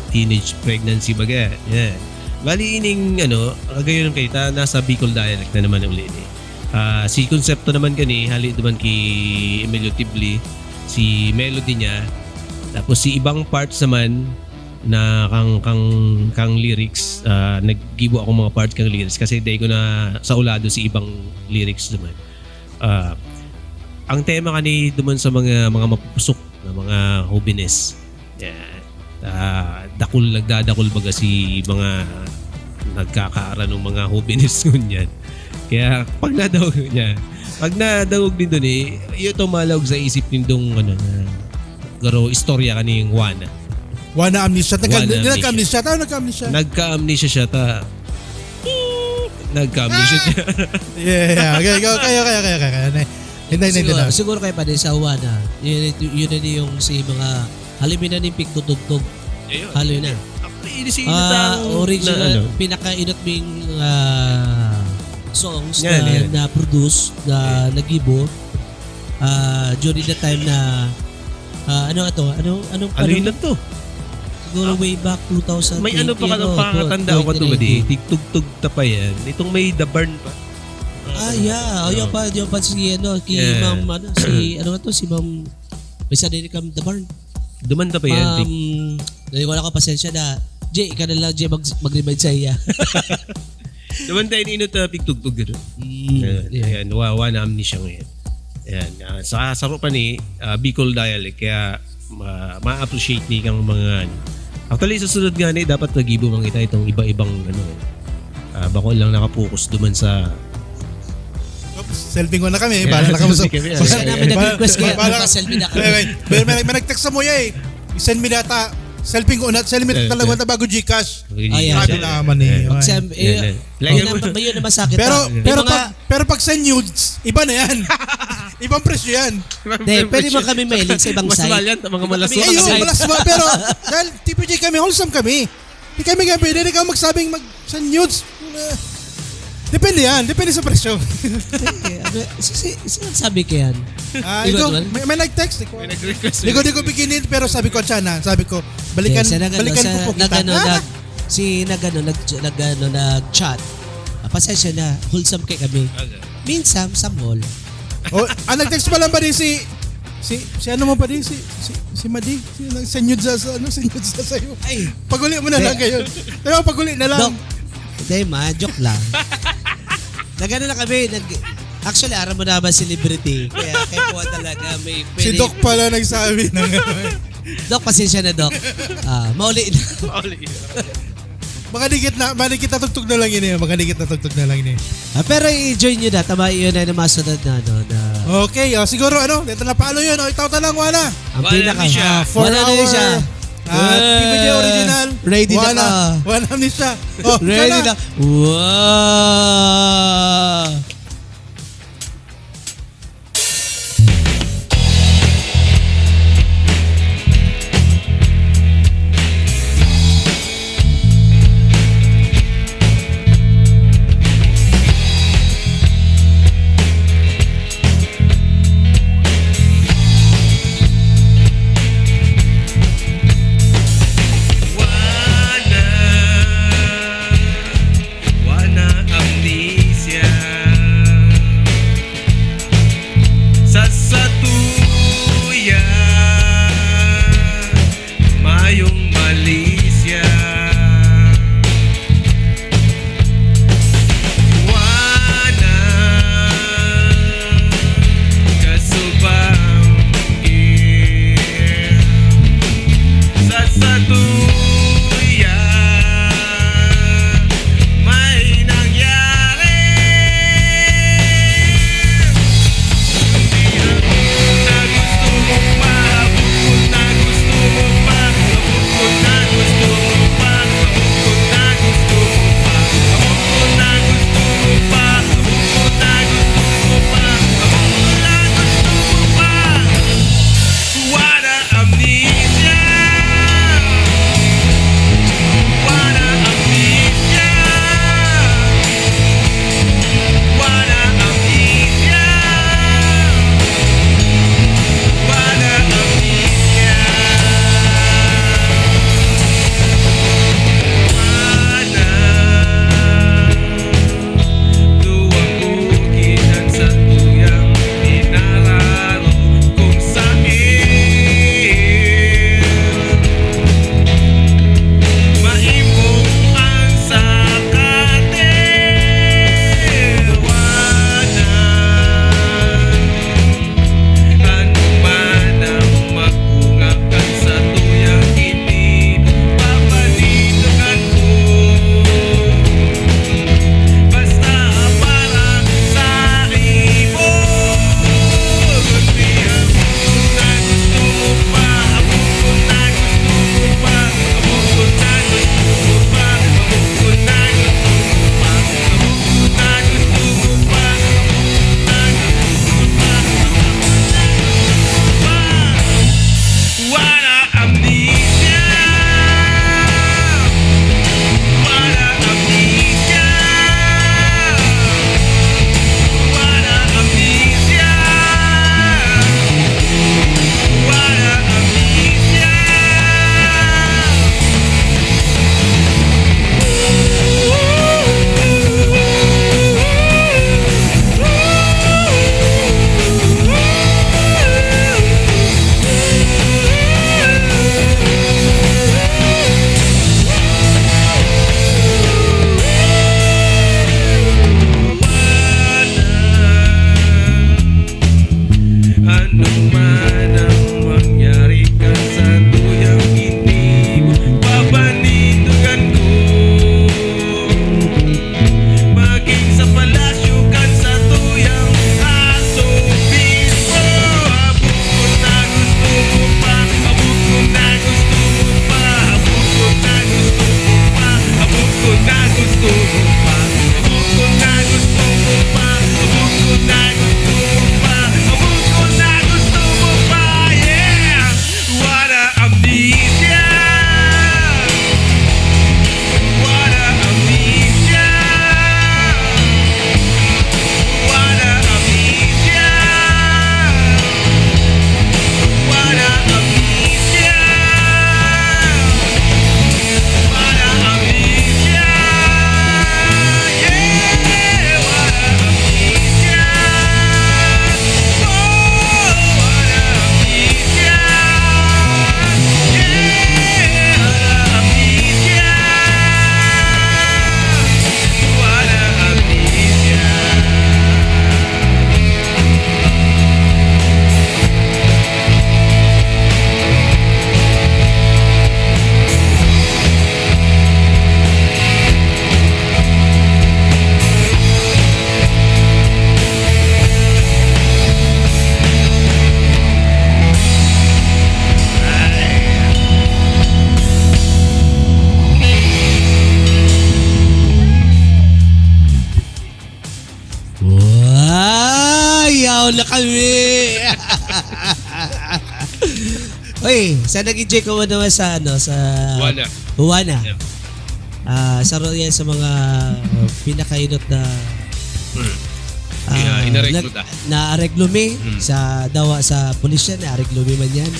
teenage pregnancy baga. Yan. Bali, ining, ano, kagayon kayo, ta, nasa Bicol dialect na naman uli ni. Ah, si konsepto naman kani, hali naman ki Emilio Tibli, si melody niya, tapos si ibang parts naman na kang, kang, kang lyrics, ah, naggibo akong mga parts kang lyrics kasi dai ko na saulado si ibang lyrics naman. Ah, ang tema kani duman sa mga, mga mapupusok na mga hobenes. Yan. Ah, dakul, nagdadakul baga si mga nagkakaaran ng mga hobenes ngunyan. Kaya pag nadangog niya, pag nadangog din dun eh, yun itong malawag sa isip nindong, ano, na, garo, istorya kaning Wana. Wana amnesia. Nagka-, Wana amnesia. nagka-amnesia. Tao nagka-amnesia. Nagka-amnesia siya, ta. Nagka-amnesia Ah! siya. Yeah, yeah. Okay, okay, okay, okay, okay, okay. Hindi, hindi, Siguro, hindi na. siguro kay Padre, sa Wana, yun, yun, yun na yung si mga, halimbawa na yung pigtutugtog. Ayun. Haloy na. Actually, ini si Ah, Inutang original, na ano. pinakainot ming, ah, songs Yan, na yan. na-produce, na Yeah. nagibo, ah, during the time na, ah, ano ato? Ano, anong Ano panahon? yun na to? Siguro Ah, way back two thousand eighteen, may ano pa ka, ano, oh, pangatanda ako twenty nineteen. Katubad eh. Tigtugtog ta pa yan. Itong may The Barn pa. Ah, yeah. Oh, yung pa, yung pa si, ano, ki Yeah. Ma'am, ano, si, ano nga to, si Ma'am, may sarili kang The Barn. Duman ta pa yan, Ma'am, tig- Dahil wala ko, pasensya na. Jay, ikaw na lang, Jay, mag-, mag-remind sa iya. Naman tayo ni Inot uh, pigtugtog gano'n. Mm, Ayan, yeah. ayan, wa, wa na amnesia ngayon. Ayan, ah, sa saro pa ni ah, Bicol dialect, kaya ma- ma-appreciate ni kang mga ano. Actually, sa sunod nga ni, dapat nagibo man kita itong iba-ibang ano, ah, bako lang nakapokus duman sa Oops, selfie ko na kami. Bala na kami sa... Selfie kami, ah. Kasi namin nag-request kaya, Bala- magpa-selfie na kami. May, may, may, may nag-text sa Muya eh. I-send mi data. Selfie ko na. Send mi Eh, talaga eh. na bago Gcash. Oh, yeah. Grabe na naman eh. Magsem, eh, Yan, yan. yun, ang, yun naman sakit. Pero, May pero, mga, pag, pero pag sa nudes, iba na yan. Ibang presyo yan. Hindi, pwede man kami mahilig sa ibang Mas site. mahal yan, mga Iba malaswa. kami Ayun, sa site. malaswa. Pero, dahil T P J kami, wholesome kami. Di kami nga pwede, di ka magsabing mag, sa nudes. Depende yan. Depende sa presyo. Eh, ano, si, si, si, sabi ko yan. Ah, Ikaw, ito, Duan? may, may nag-text. Di ko, May nag-request. di ko, di ko biginin, pero sabi ko, Chana, sabi ko, balikan, Siya nag-ano, balikan siya ko po kita. nag-ano, nag, si nag-ano, nag, nag, ano, nag-chat. Ah, pasensya na, wholesome kay kami. Okay. Minsan, sa mall. Oh, ang nag-text pa lang ba din si, si, si ano mo pa din, si, si, si Madi? Si, nag-, si nudes sa, sa, ano, si nudes sa sa'yo. Ay, Pag-uli mo na Hindi. lang kayo. Diba, pag-uli na lang. Doc, hindi ma, joke lang. Nag-ano na kami, nag, actually, aram mo naman celebrity. Kaya kaya po talaga may Si pwede- Doc pala nagsabi ng Doc, pasensya na, Doc. Ah, mauli na. Mauli. Mga dikit na, mga dikit na tugtog na lang yun eh. Mga dikit na tugtog na lang yun eh. Ah, pero i-join nyo na. Tama yun na yung masunod na, ano, na Okay, oh, siguro ano, dito na palo yun. Oh, itaw ta lang, wala. ang Wala pinaka. na siya. Ah, for Wala na our siya. ah, T P J Ah, original. ready na Wala. ka. Wala na siya. Oh, Ready siya na. Wow! Uy, sa nag-enjoy ko naman sa, ano, sa Juana. Juana. Yeah. Ah, saro yan sa mga pinakainot na, Hmm. ah, Kaya inareglo nag-, ta. naareglo mi Hmm. sa dawa sa pulisya, naareglo mi man yan.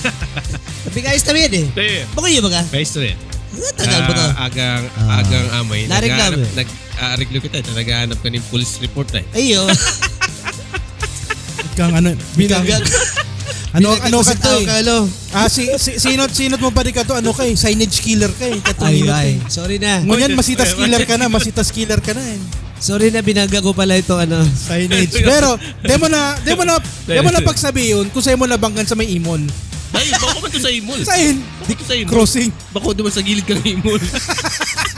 Sabi ka, ayos na yan eh. Sige. Bako yun ba ka? May istorya. Ang tagal mo to. Ah, agang, Ah. agang amay. Nareglo Naghahanap, mo eh. nag-, aareglo kita. Naghahanap ka ng police report eh. Ayo. Kang ano, Binagag. ano, Binagag ano mo ka sa to tao eh? ka, ano? Ah, si, si, sinot, sinot mo pa di ka to? Ano ka eh? Signage killer ka eh. Katong Ay, inot ay. eh. Sorry na. Ngunyan, Oy, masitas oy, killer oy. ka na, masitas killer ka na eh. Sorry na, binangga ko pala itong ano. Signage. Pero, di mo na, di mo na, di mo na Signage. pagsabihon kung saan mo nabanggan sa may imol. Ay, bako man to sa imol. Saan? Bako to sa imol. Crossing. Bako duman sa gilid kan imol.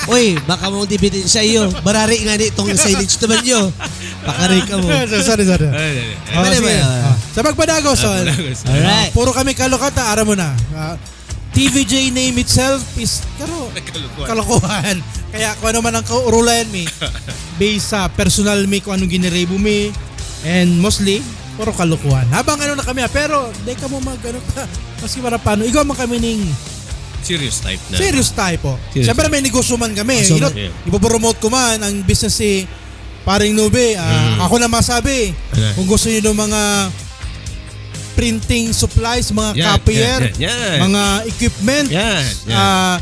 Uy, baka mong dibidin sa iyo. Barari nga ni itong signage naman niyo. Pakari ka mo. Sorry, sorry, sorry. Ay, ay, ay. Oh, Pwede sige. ba yun? Ah, sa pagpadagos, Ah, oh. padagos. Alright. Puro kami kalokata, aram mo na. Ah, T V J name itself is, pero, Kalokohan. kalokohan. Kaya kung ano man ang kaurulayan mi, based sa personal mi, kung anong giniribo mi, and mostly, puro kalokohan. Habang ano na kami, ah, pero, di ka mo mag, ano pa, maski para paano, igwa man kami ning Serious type na. serious type, oh. Serious Siyempre, type. may negosyo man kami. Negosyo Inot, man. Yeah. ipopromote ko man ang business si Paring Nube. Ah, Mm. ako na masabi, Ano? kung gusto niyo ng mga printing supplies, mga Yan, copier, yan, yan, yan. mga equipment, Yan, yan. ah,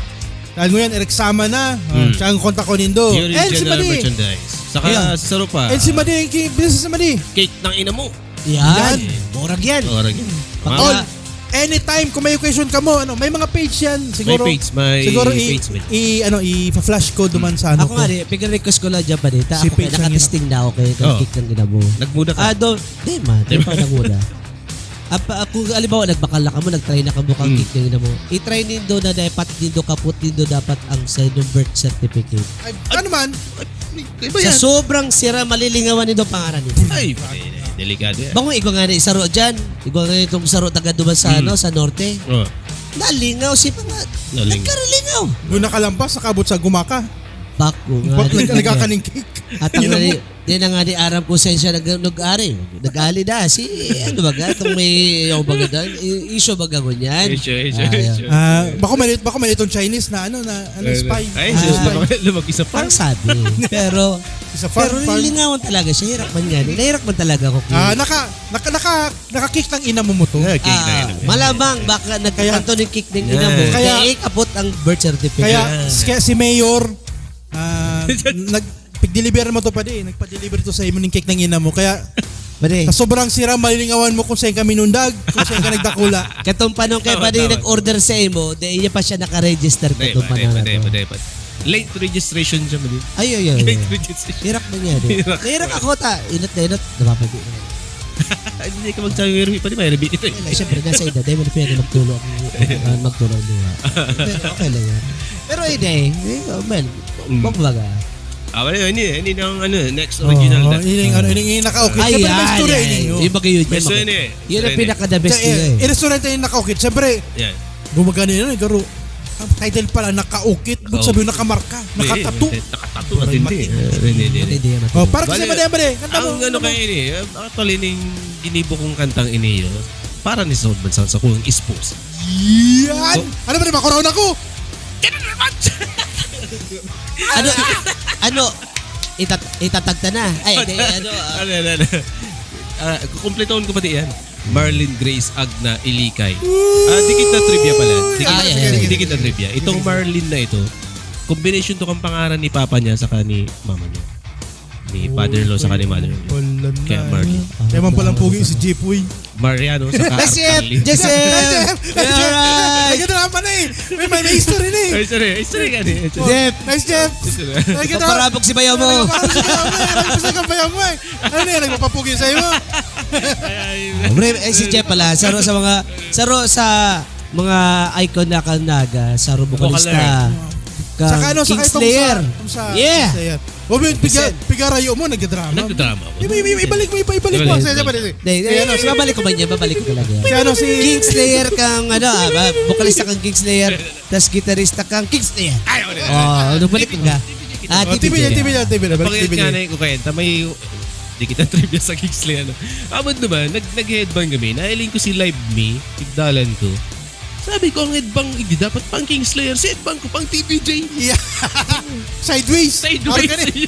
dahil ngayon, Eric Sama na, ah, Mm. siya ang kontak ko nindo. Yuri And si General Madi. Merchandise. Saka Yeah. si Sarupa. And si Madi, ki-, business si Madi. Cake ng ina mo. Yan. Yan. Murag yan. Murag yan. Pagka All, anytime, kung may occasion ka mo, ano, may mga page yan. Siguro, May page, may siguro i-, page, may i-, ano, i-flash ko duman sa ano Ako ko. nga, di, pinag-request ko lang dyan, pare. Ta, Si ako kaya page lang yun. nakatesting na ako kay, kay Oo. Cake ng ina mo. Nagmuda ka? Ah, do, di man. Di Di ba? pa nagmuda. Ap-, ah, kung halimbawa, nagbakal na ka mo, nag-try na ka mo kang Hmm. Cake ng ina mo. I-try nindo na dapat nindo, kapot nindo dapat ang sa inyong birth certificate. Ay, ano man? Iba Sa yan. sobrang sira, malilingawan nindo pangaran nindo. Ay, delikado yan. Bako igwa nga na isaro dyan. Igwa nga itong saro taga duman sa, Hmm. ano, sa norte. Oh. Nalingaw si mga, Nalingaw. nagkaralingaw. Doon nakalampas, nakabot sa gumaka. Bako nga Bak-, ni nag-, talaga. nagkakaning cake. At ang Yun nali-, ang di na nga ni aram kung saan siya nag-, nag-ari. Nag-ali na. Si, ano ba ga? Itong may, yung baga doon? I-, issue ba ga ngunyan? Issue, issue, Ah, yeah. issue. Ah, bako mali-, bako mali itong Chinese na, ano, na, ano, Ay, spy. ay, Ah, sus, spy. lumaki, lumaki sa farm. Ang sabi. Pero, Sa farm, pero farm. nilingawan talaga siya. Hirap man yan. Nahirap man talaga ako. Ah, naka-, naka-, naka-, naka-cake ng ina mo mo to. Ah, cake na Ah, yun. malamang baka Kaya nagkanto ni cake ng ina mo. Yan. Kaya Kaya ikapot ang birth certificate. Kaya, Yan. s-, kaya si Mayor, ah, nag-, pag-deliver mo to, padi. Nagpa-deliver to sa imo ning cake ng ina mo. Kaya, Pare. sa sobrang sira, malilingawan mo kung saan ka minundag, kung saan ka nagdakula. Katong panong kay Tama, padi tama. nag-order sa imo, di iya pa siya naka-register Pwede, katong pwede, panahon na pwede, to. pwede, pwede. Late registration siya, pwede. Ay, ay, ay, Late ay. registration. Hirap na niya, di. Hirap. Hirap ako, ta. Inot na inot. Napapag- Ay, hindi ka magsabi, may repeat, pwede may repeat ito eh. Wala, siyempre, nasa edad, dahil wala pwede magtulo ang, ang magtulo ang duha. Pero okay lang yan. Pero, eh, di, eh, oh, man, Mm. kumbaga. Ah, wala, hindi, hindi na ang ano, next Oo, original na. Ini yung ano, ini yung nakaukit. Ay, Siyempre, may yan, istorya yan. ini, oh. Yung bagay yun, May yan, istorya bagay. ni eh. Yun ang Istorya ni. pinaka-the best Kaya, nila eh, eh. i-restaurante yung nakaukit. Siyempre, Yeah. gumagano yun, eh, garo. Ang title pala, nakaukit. Ba't Nakaukit. sabi yung nakamarka? Hindi, Nakatato. hindi. Nakatatoo, Parang matindi. matindi. Eh, hindi, hindi, hindi. Matindi yan, matindi. Oh, parang kasi Bale, mali, mali. Kanta ang mo, ano kanta mo. kayo ini, eh, actually, ning ginibo kong kantang ini, eh, para ni Sod man sa, sa kong esposa. Yan! So, ano ba naman, corona ko? Ano, ano, itat-, itatagta na. Ay, hindi, ano, ah. Ano, ano, ano? Ah, kukumpletoon ko pati yan. Marlene Grace Agna Ilikay. Ah, dikit na trivia pala. Dikit, Ah, yeah, yeah, yeah. dikit na trivia. Itong Sige, sige. Marlene na ito, combination to kang pangaran ni papa niya saka ni mama niya. Ni father-in-law saka ni mother-in-law. Wala na. Kaya Marlene. Kaya man palang pogi si Jepoy. Mariano saka Joseph! Arcarlene. Joseph! Joseph! Alright! Nagkadrama na eh! May, may, may history na eh! Ay, sorry. Ay, sorry ka ni. Oh, Jeff! Nice, Jeff! Ito na. Nagkadrama. Paparabog si bayaw mo. Paparabog si bayaw mo eh! Nagpisa ka bayaw mo eh! Ano na yan? Nagpapapugi sa'yo mo? Ay, ay, ay. Pre, eh, si Jeff pala, saro sa mga, saro sa mga icon na kan Naga, saro vocalista. Vocalist. Kang Saka ano, saka itong Kingslayer. sa, itong sa Yeah. Kingslayer. O, may piga-, Listen. pigarayo mo, nagdrama. Nagdrama ako. Iba-, iba-, ibalik mo, iba-, ibalik mo. Ibalik. Sige, sige, sige. Hindi, hindi, Sige, ano, sige. babalik ko man yan, babalik ko talaga yan. Si ano, si Kingslayer kang, ano, ah, ba-, vocalista kang Kingslayer, tas gitarista kang Kingslayer. Ay, okay. Oh, nabalik ka. Ah, Oh, T V J. T V J, T V J, balik Pangit T V J. nga na yung kukwenta, may, Kita trivia sa Kingsley, ano. Abot naman, nag-, nag-headbang kami. Nahiling ko si Live Me, tigdalan ko. Sabi ko, ang headbang, hindi dapat pang Kingslayer. Si headbang ko, pang T B J. Yeah. Sideways. Sideways. Arkanin.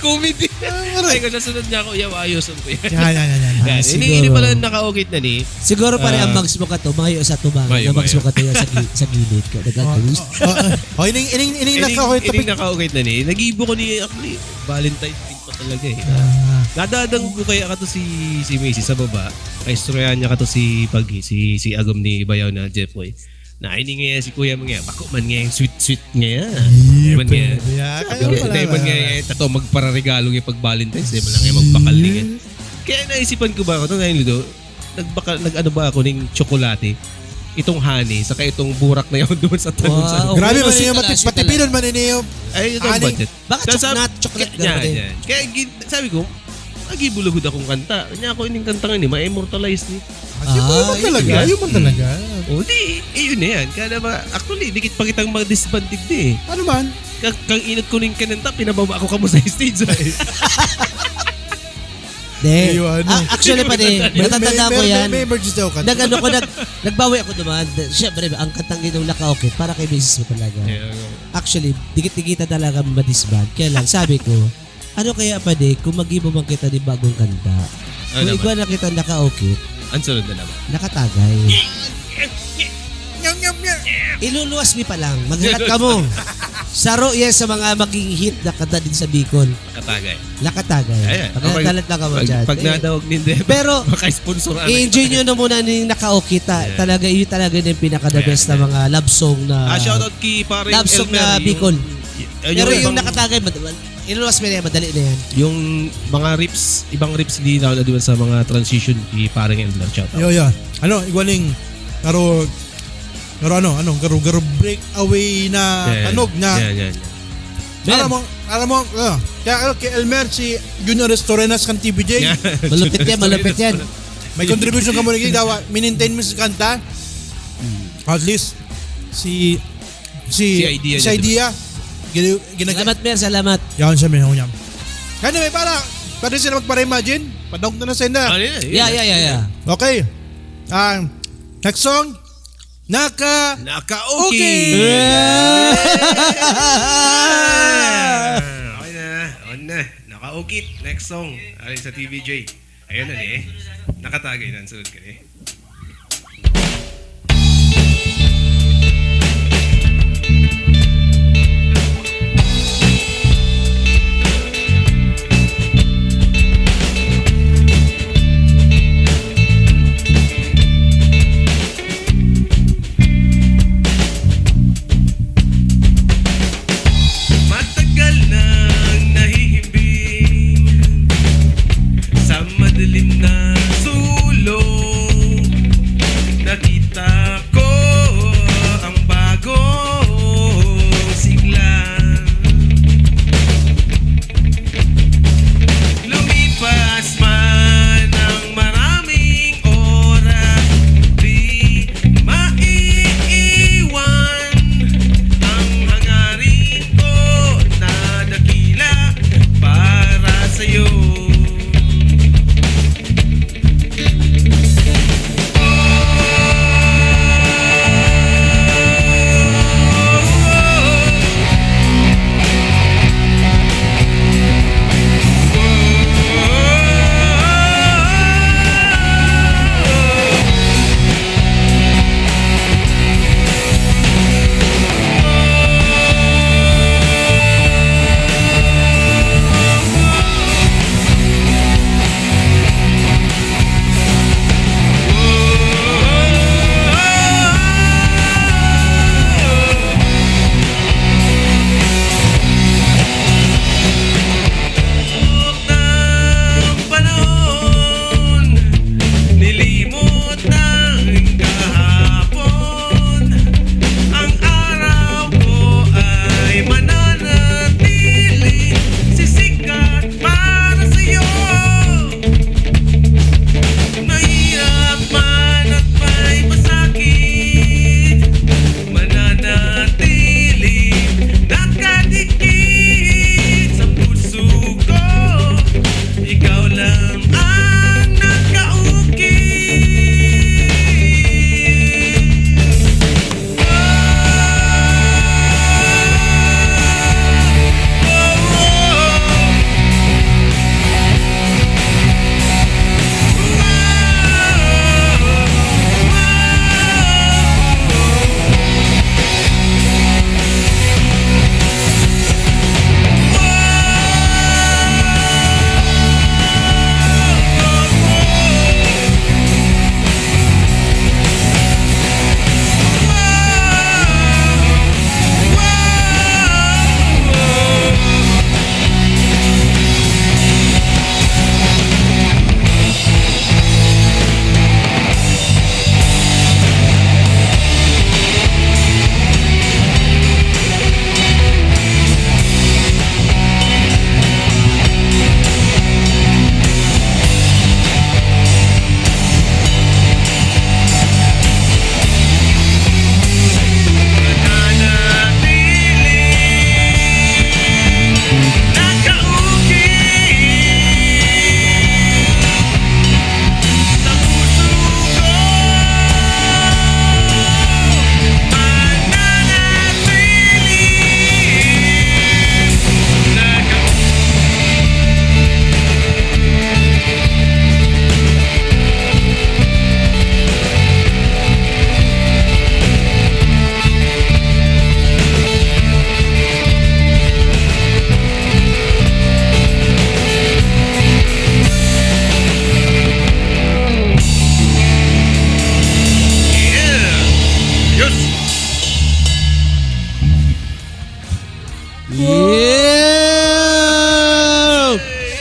Comedy. Ah, aray. Ay, kung sa sunod niya ako, yaw, ayusan ko yan. Yan, yan, yan, yan. Yan, Ah, ini, siguro. ini pala nakaukit na ni. Siguro pare Ah. Ang bags mo ka to, mayo sa tubang. Mayo, Ang bags mayo. mo ka to yung sa, gi- sa gilid ko. Oh, Nagagawis. oh, oh, oh, ining, ining, ining Ining, nakaukit ining topic. Nakaukit na ni. Nag-ibo ko ni, actually, Valentine's Day pa talaga eh. Ah. Nadadangog ko kaya ka to si, si Macy sa baba. Kay istoryahan niya ka to si Pagi, si, si Agom ni Bayaw na Jeffoy. Na ini nga si Kuya mga, bako man nga yung sweet-sweet nga yan. Iya, Man nga. pwede. Yeah, Sabi kaya niya, pala, dahil man wala, nga, wala. eh, tato, magpa-regalo nga pag Valentine's, dahil man lang nga magpakalingan. Kaya naisipan ko ba ako, ngayon, Ludo, nagbaka, nag-ano ba ako ng tsokolate? Itong honey, saka itong burak na yun doon sa tanong sa Wow. Grabe, Ano mas yung yung matip, kalasi patipilan man ini yung Ay, ito ang honey. budget. Bakit Tapos sabi- chocolate? Chocolate Kaya, ka ba din? yan. Kaya gin- sabi ko, nagibulugod akong kanta. Kanya ako ining kanta nga ni, ma-immortalize ni. Ah, yun naman Ah, talaga, yun. yun man talaga. O di, eh, yun na yan. Kaya naman, actually, dikit pa kitang ma-disband digdi eh. Ano man? Ka- Kang inot ko ning kananta, pinababa ko kamo sa stage. Eh. De. Ayun, ano. Ah, actually pa de, May, natatanda may, ko may, yan. May, may emergency daw ka. Nag-ano ko, nag, nagbawi ako duman. Siyempre, ang kantang ginong nakaukit para kay misis mo talaga. Yeah, okay. Actually, dikit-dikita talaga madisband. Kaya lang, sabi ko, ano kaya pa de, kung mag-ibo man kita ni bagong kanta? Ano Kung naman? igwa na kita nakaukit, Ang sunod na naman. nakatagay. Nyam, nyam, nyam. Iluluwas mi pa lang. Maghalat ka mo. Saro yan sa mga maging hit na kanta din sa Bicol. Nakatagay. Nakatagay. Ayan. Pagkadalat lang ka mo pag, dyan. Pag Eh, nadawag nindo, pero, maka-sponsor na. I-enjoy nyo na muna ning nakaukit. Ta- Yeah. Talaga, yun talaga na yung pinaka-the Yeah, best na yeah. mga love song na Ah, shoutout kay Pareng love song Elmer, na yung- Bicol. y- Pero yung, ibang- nakatagay, mad- iluluwas mi na yan, madali na yan. Yung mga riffs, ibang riffs, hindi na ako nadiwan sa mga transition ni Pareng Elmer. Shoutout. Yo, yo. Ano, igwaning, karo, karo ano, ano, karo, karo breakaway na Yan, yan. Tanog na. Yan, yan, yan. Alam mo, alam mo, uh, kaya ano, kay Elmer, si Junior Restorenas kan T B J. Yan. Malupit yan, malupit yan. May contribution ka muna, dawa, minintend mo sa kanta. At least, si, si, Si idea si niya, idea. Gini- ginag- Salamat, Mer. Salamat. Yan siya, may niya. Anyway, para, pwede sila magpara-imagine. Padawag na na sa inda. Ano yan? Yeah, yeah, yeah, yeah. Okay. Ah, next song. Naka... Naka-okay. Yeah. Okay na. On na. Naka-okay. Next song. Alin sa T V J. Ayun na eh. Nakatagay na. Ang sunod ka eh. Matagal nang nahihimbing sa madilim na sulok.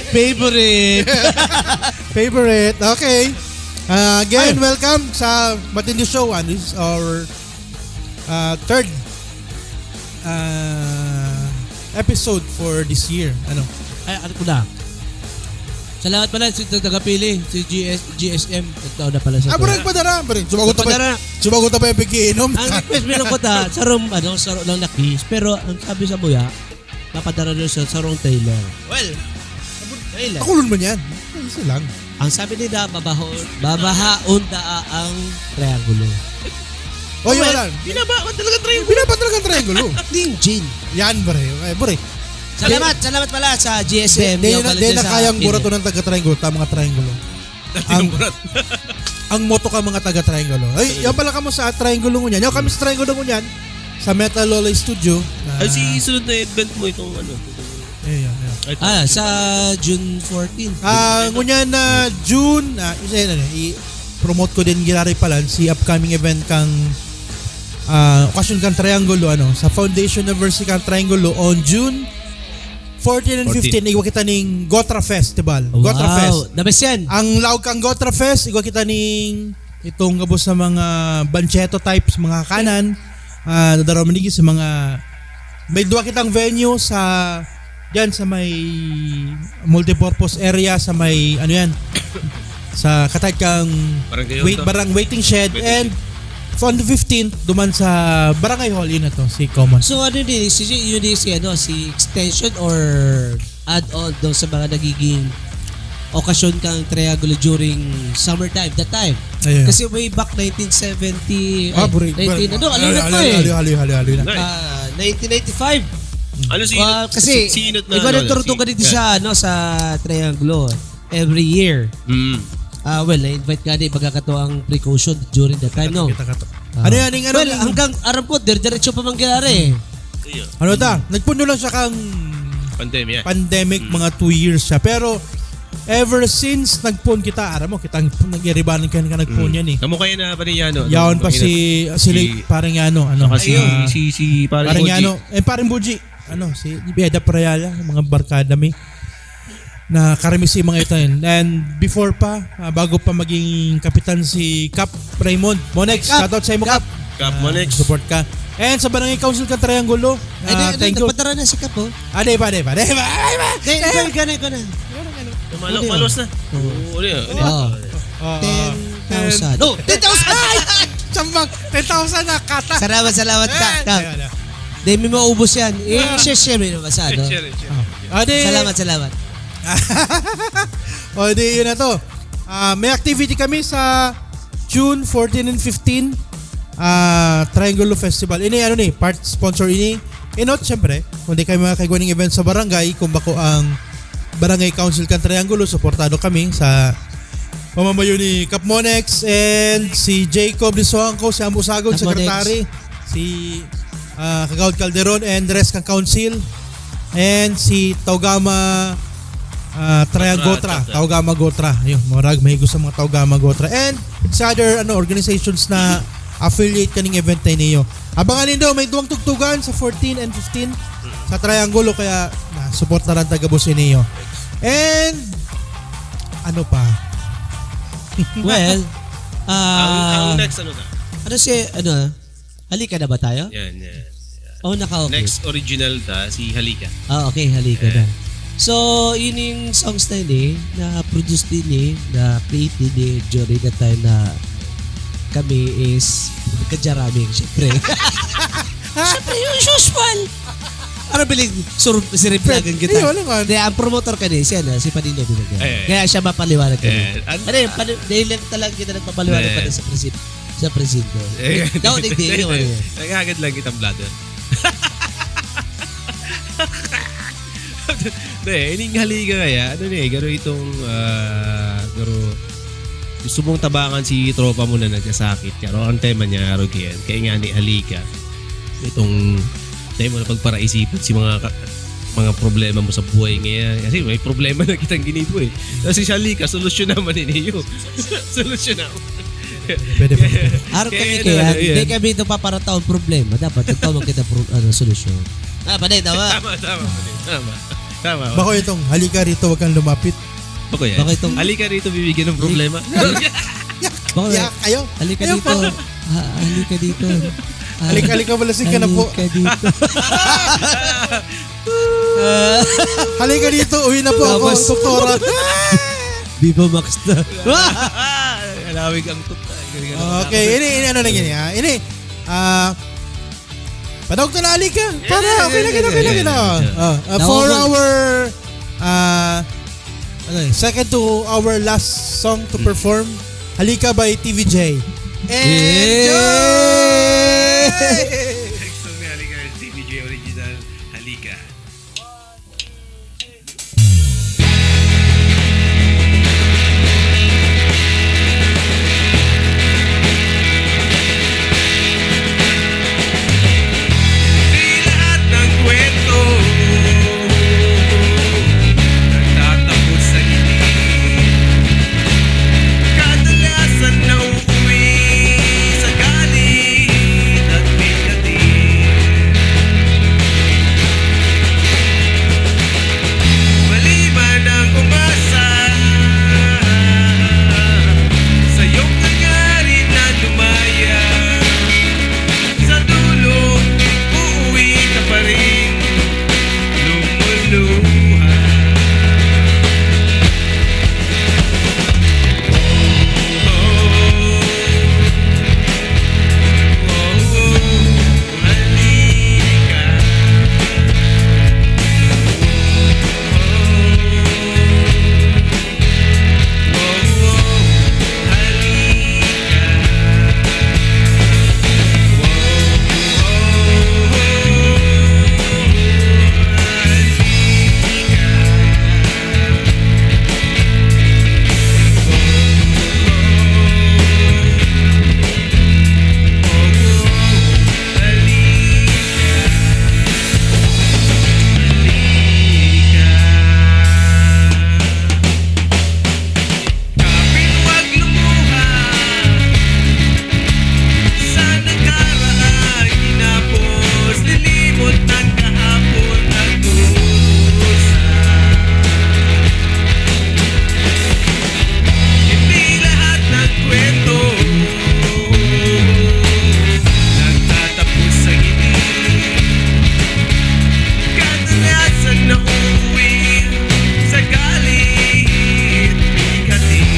Favorite. Favorite. Okay. Ah, again, Ay. welcome sa Matindi Show. And this is our ah, third ah, episode for this year. Ano? Ay, ano ko na? Salamat pala sa tagapili, si G S, G S M. Nagtao na pala sa Ah, bro, nagpadara, bro. Sumagot na pa, Nagpadara. sumagot na pa yung pagkiinom. Ang request mo lang ko ta, sarong, ano, sarong lang na kiss. Pero ang sabi sa buya, papadara daw sa sarong trailer. Well, Trailer. Ako naman yan. Easy lang. Ang sabi nila, babaho, babahaon daa ang triangulo. O, yun Well, lang. Binaba man talaga triangulo. Binaba talaga ang triangulo. Linjin. Yan, bre. Ay, bre. Salamat, salamat pala sa G S M. Di, di Yung na, pala di siya na sa kayang Pilipinas. burato ng taga-triangulo, ta mga triangulo. Ang, Tinuburat. ang moto ka mga taga-triangulo. Ay, Ayun. yan pala kamo sa triangulo ngunyan. Yan kami sa triangulo ngunyan. Sa Metal Lola Studio. Ay, si Ah. sunod na event mo itong ano. Eh, yan, yan. Ay, Ah, sa June fourteen. Ah, ngunyan na June, ah, isa yan, ano, i-promote ko din, giraray pala, si upcoming event kang, ah, okasyon kang Triangulo, ano, sa foundation anniversary kang Triangulo on June fourteen and Fourteen. fifteen, igwa kita ning Gotra Festival. Wow, Gotra Fest. The best yan. Ang laog kang Gotra Fest, igwa kita ning itong gabos sa mga banchetto types, mga kanan, ah, dadaramon digdi sa mga, may duwa kitang venue sa, diyan sa may multipurpose area, sa may, ano yan, sa katahid kang Barangay wait, Honda. barang waiting shed, Waiting and shed. on the fifteenth, duman sa Barangay Hall, yun na to, si Common. So, ano din, si, yun din si, ano, si extension or add-on daw sa mga nagiging okasyon kang Triangulo during summertime, that time. Ayan. Kasi way back nineteen seventy, Ah, ay, buri-, nineteen, buri-, ano, ano na to eh? Hali, hali, hali, hali na. Nice. Ah, nineteen ninety-five. Ano si Well, Inot? kasi, Si, si Inot na ikaw ano, nagturutong si ka dito Yan. sa, ano, sa Triangulo every year. Mm. Ah, well, na-invite ka din, magkakato ang precaution during that time, no? Kita ka to. Ah. Ano yan, yung ano, Well, yung hanggang aram ko, dire-diretso pa mangyayari eh. Iyo. Ano ta? Nagpuno lang siya kang Pandemya. pandemic, Mm. mga two years siya. Pero, ever since nagpuon kita, aram mo, kitang nag-iribanan ka, ka nagpuon Mm. yan eh. Kamo kayo na ba niya, no? Yaon Ano, pa ano, si, si si late, parang ano, ano, Saka si, ah, si, si, parang parang Buji. ano, eh, parang Buji. Ano, si Beda Prayala, mga barkada mi. Na karami si mga ito yun. And before pa, ah, bago pa maging kapitan si Kap Raymond Monex, Kap, shoutout sa imo, Kap. Kap. Kap Ah, Monex. Support ka. And sa Barangay Council ka Triangulo, Ay, di, ah, di, thank you. Napadara na si Kap, oh. Ah, di ba, di ba, di ba, di ba? Di, ikaw, ikaw na, ikaw na. Ano, ano? Tumalok, Ano yun? palos na. Oo. Oo, ano yun? Ano Oo. yun? Ah, Ten thousand. Oh, ten thousand! Ay! Sambag, ten thousand na, kata. Salamat, salamat, Kap, Eh, Kap. ayun, ayun. Di, may maubos yan. Eh, Ah. share, share, may nabasa, no? Share, share. Ah. Ah, di. Salamat, salamat. O, di, yun na to. Ah, may activity kami sa June fourteen and fifteen. Ah, Triangulo Festival. Ini, ano ni, part sponsor ini. Inot, syempre, kung di kayo makakaigwa ng event sa barangay, kung bako ang Barangay Council kan Triangulo, suportado kami sa pamamayo ni Kap Monex and si Jacob Lisoangco, si Ambo Sagol, Kap Monex. Secretary, si, ah, Kagawad Calderon and rest kan Council, and si Taugama, ah, Triangotra, Gotra, Gotra. Taugama Gotra. Yun, murag mahigo sa mga Taugama Gotra. And sa other, ano, organizations na affiliate kaning event na iniyo. Abangan nindo, may duwang tugtugan sa fourteen and fifteen sa Triangulo, kaya na, support na lang taga Bus Ineo. And, ano pa? Well, Ang, ang ah, next, ano na? ano si, ano, halika na ba tayo? Yan, yan. Oh, naka-okay. Next original ta, si Halika. Ah, okay, halika na. Ayan. So, yun yung songs na yun eh, na-produce din eh, na-create din eh, during the time na kami is nagkajaraming, syempre. Syempre, yung usual. Ano biling sur-, siripyagan kita? Hindi, wala nga. Hindi, ang promotor ka din, siya na, si Padilla din. Ayan. Kaya siya mapaliwanag ka din. Ayan. An- Ano yun, pali-, dahil lang talaga kita nagpapaliwanag Eh. pa din sa presid-, sa presinto. Eh. Daw, hindi, hindi, hindi, ano yun. Nagkagad lang kitang bladder. Hindi, ining Halika kaya, ano ni, garo itong, ah, garo, gusto mong tabangan si tropa mo na nagkasakit, garo ang tema niya, garo yan. Kaya nga ni Halika, itong, tayo mo na pagparaisipan si mga ka-, mga problema mo sa buhay ngayon. Kasi may problema na kitang ginibo eh. Kasi si Halika, solusyon naman ni Neo. Solusyon naman. Pwede, pwede, pwede. Araw Kaya kami ano, kaya, ano, yan. Hindi kami ito paparataon problema. Dapat ito mo kita pro-, ano, solusyon. Ah, panay, tama. Tama, tama, panay, tama. Tama ba? Bako itong, "Halika rito, wag kang lumapit." Bako yan. Bako itong, "Halika rito, bibigyan ng problema." Bako, Yak, ayo. "Halika Ayo dito. pa. Ha, halika dito. Ah, Halika, halika, malasing ka na po. halika dito." Halika dito, uwi na po ako, Tapos, doktora. Viva Max na. Halawig ang tuta. Galing, galing. Okay, ini, ini, ano na gini, ha? Ini, ah, Padawag ka na, halika. Para, Yeah, okay yeah, lang, yeah, okay lang, yeah, okay lang. yeah, yeah. Ah, ah, for Tawagan. our, ah, ano eh, second to our last song to Mm. perform, Halika by T V J. Enjoy! Yeah! Next song ni Halika, T V J original, Halika. Di lahat ng kwento nagtatapos sa init. Kadalasan nauuwi sa galit at bigatin. Mali man ang umasa sa iyong hangarin na lumaya, sa dulo, uuwi ka pa rin lumuluha. Kapit, wag lumuha sa nakaraan, hinapos, lilimot ng kahapon at dusa. Hindi lahat ng kwento nagtatapos sa ngiti. Kadalasan nauuwi sa galit, bigatin.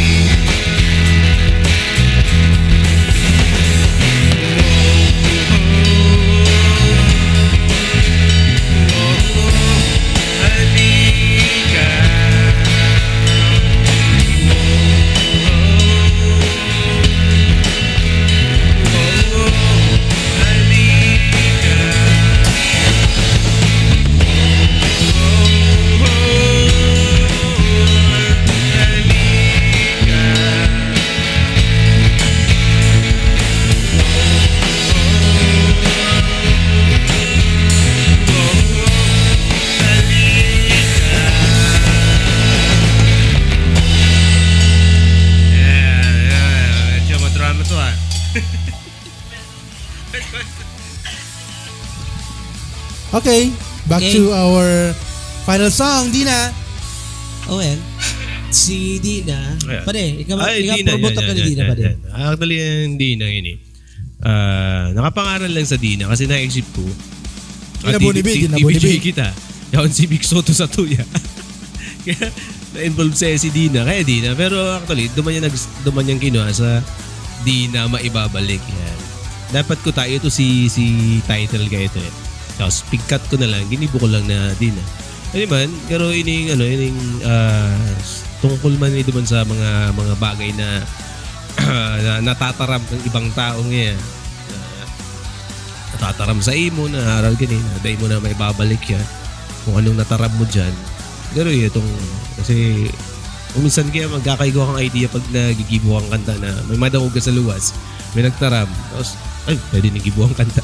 Ayan, ayan, ayan. Medyo madrama to, ah. Okay, back Okay. to our final song, Dina. Oh, well, si Dina. Ayan. Pare, ikaw, Ay, ikaw, Dina, promote yan, ka ni yan, Dina, yan, pare. yan. Actually, yung Dina yun eh. Ah, nakapangaral lang sa Dina kasi naisip ko, Dina ah, Boni B, T V, Dina Boni B. T V J kita. Yaon si Vic Soto sa tuya. Kaya na-involve siya si Dina. Kaya Dina. Pero actually, duman niya nag-, duman niyang kinuha sa Dina Maibabalik. Yan. Dapat ko tayo to si, si title kayo to eh. Tapos pigkat ko na lang, ginibo ko lang na Dina. Ano man, pero ining, ano, ining, ah, tungkol man ito man sa mga, mga bagay na, na natataram ng ibang tao ngayon. Na natataram sa imo, na aral ganyan, na dai mo na maibabalik yan. Kung anong nataram mo dyan. Pero yun, itong, kasi, kung minsan kaya magkakaigwa kang idea pag nagigibo kang kanta na may madangog ka sa luwas, may nagtaram, tapos, "Ay, pwede nang gibuhang kanta."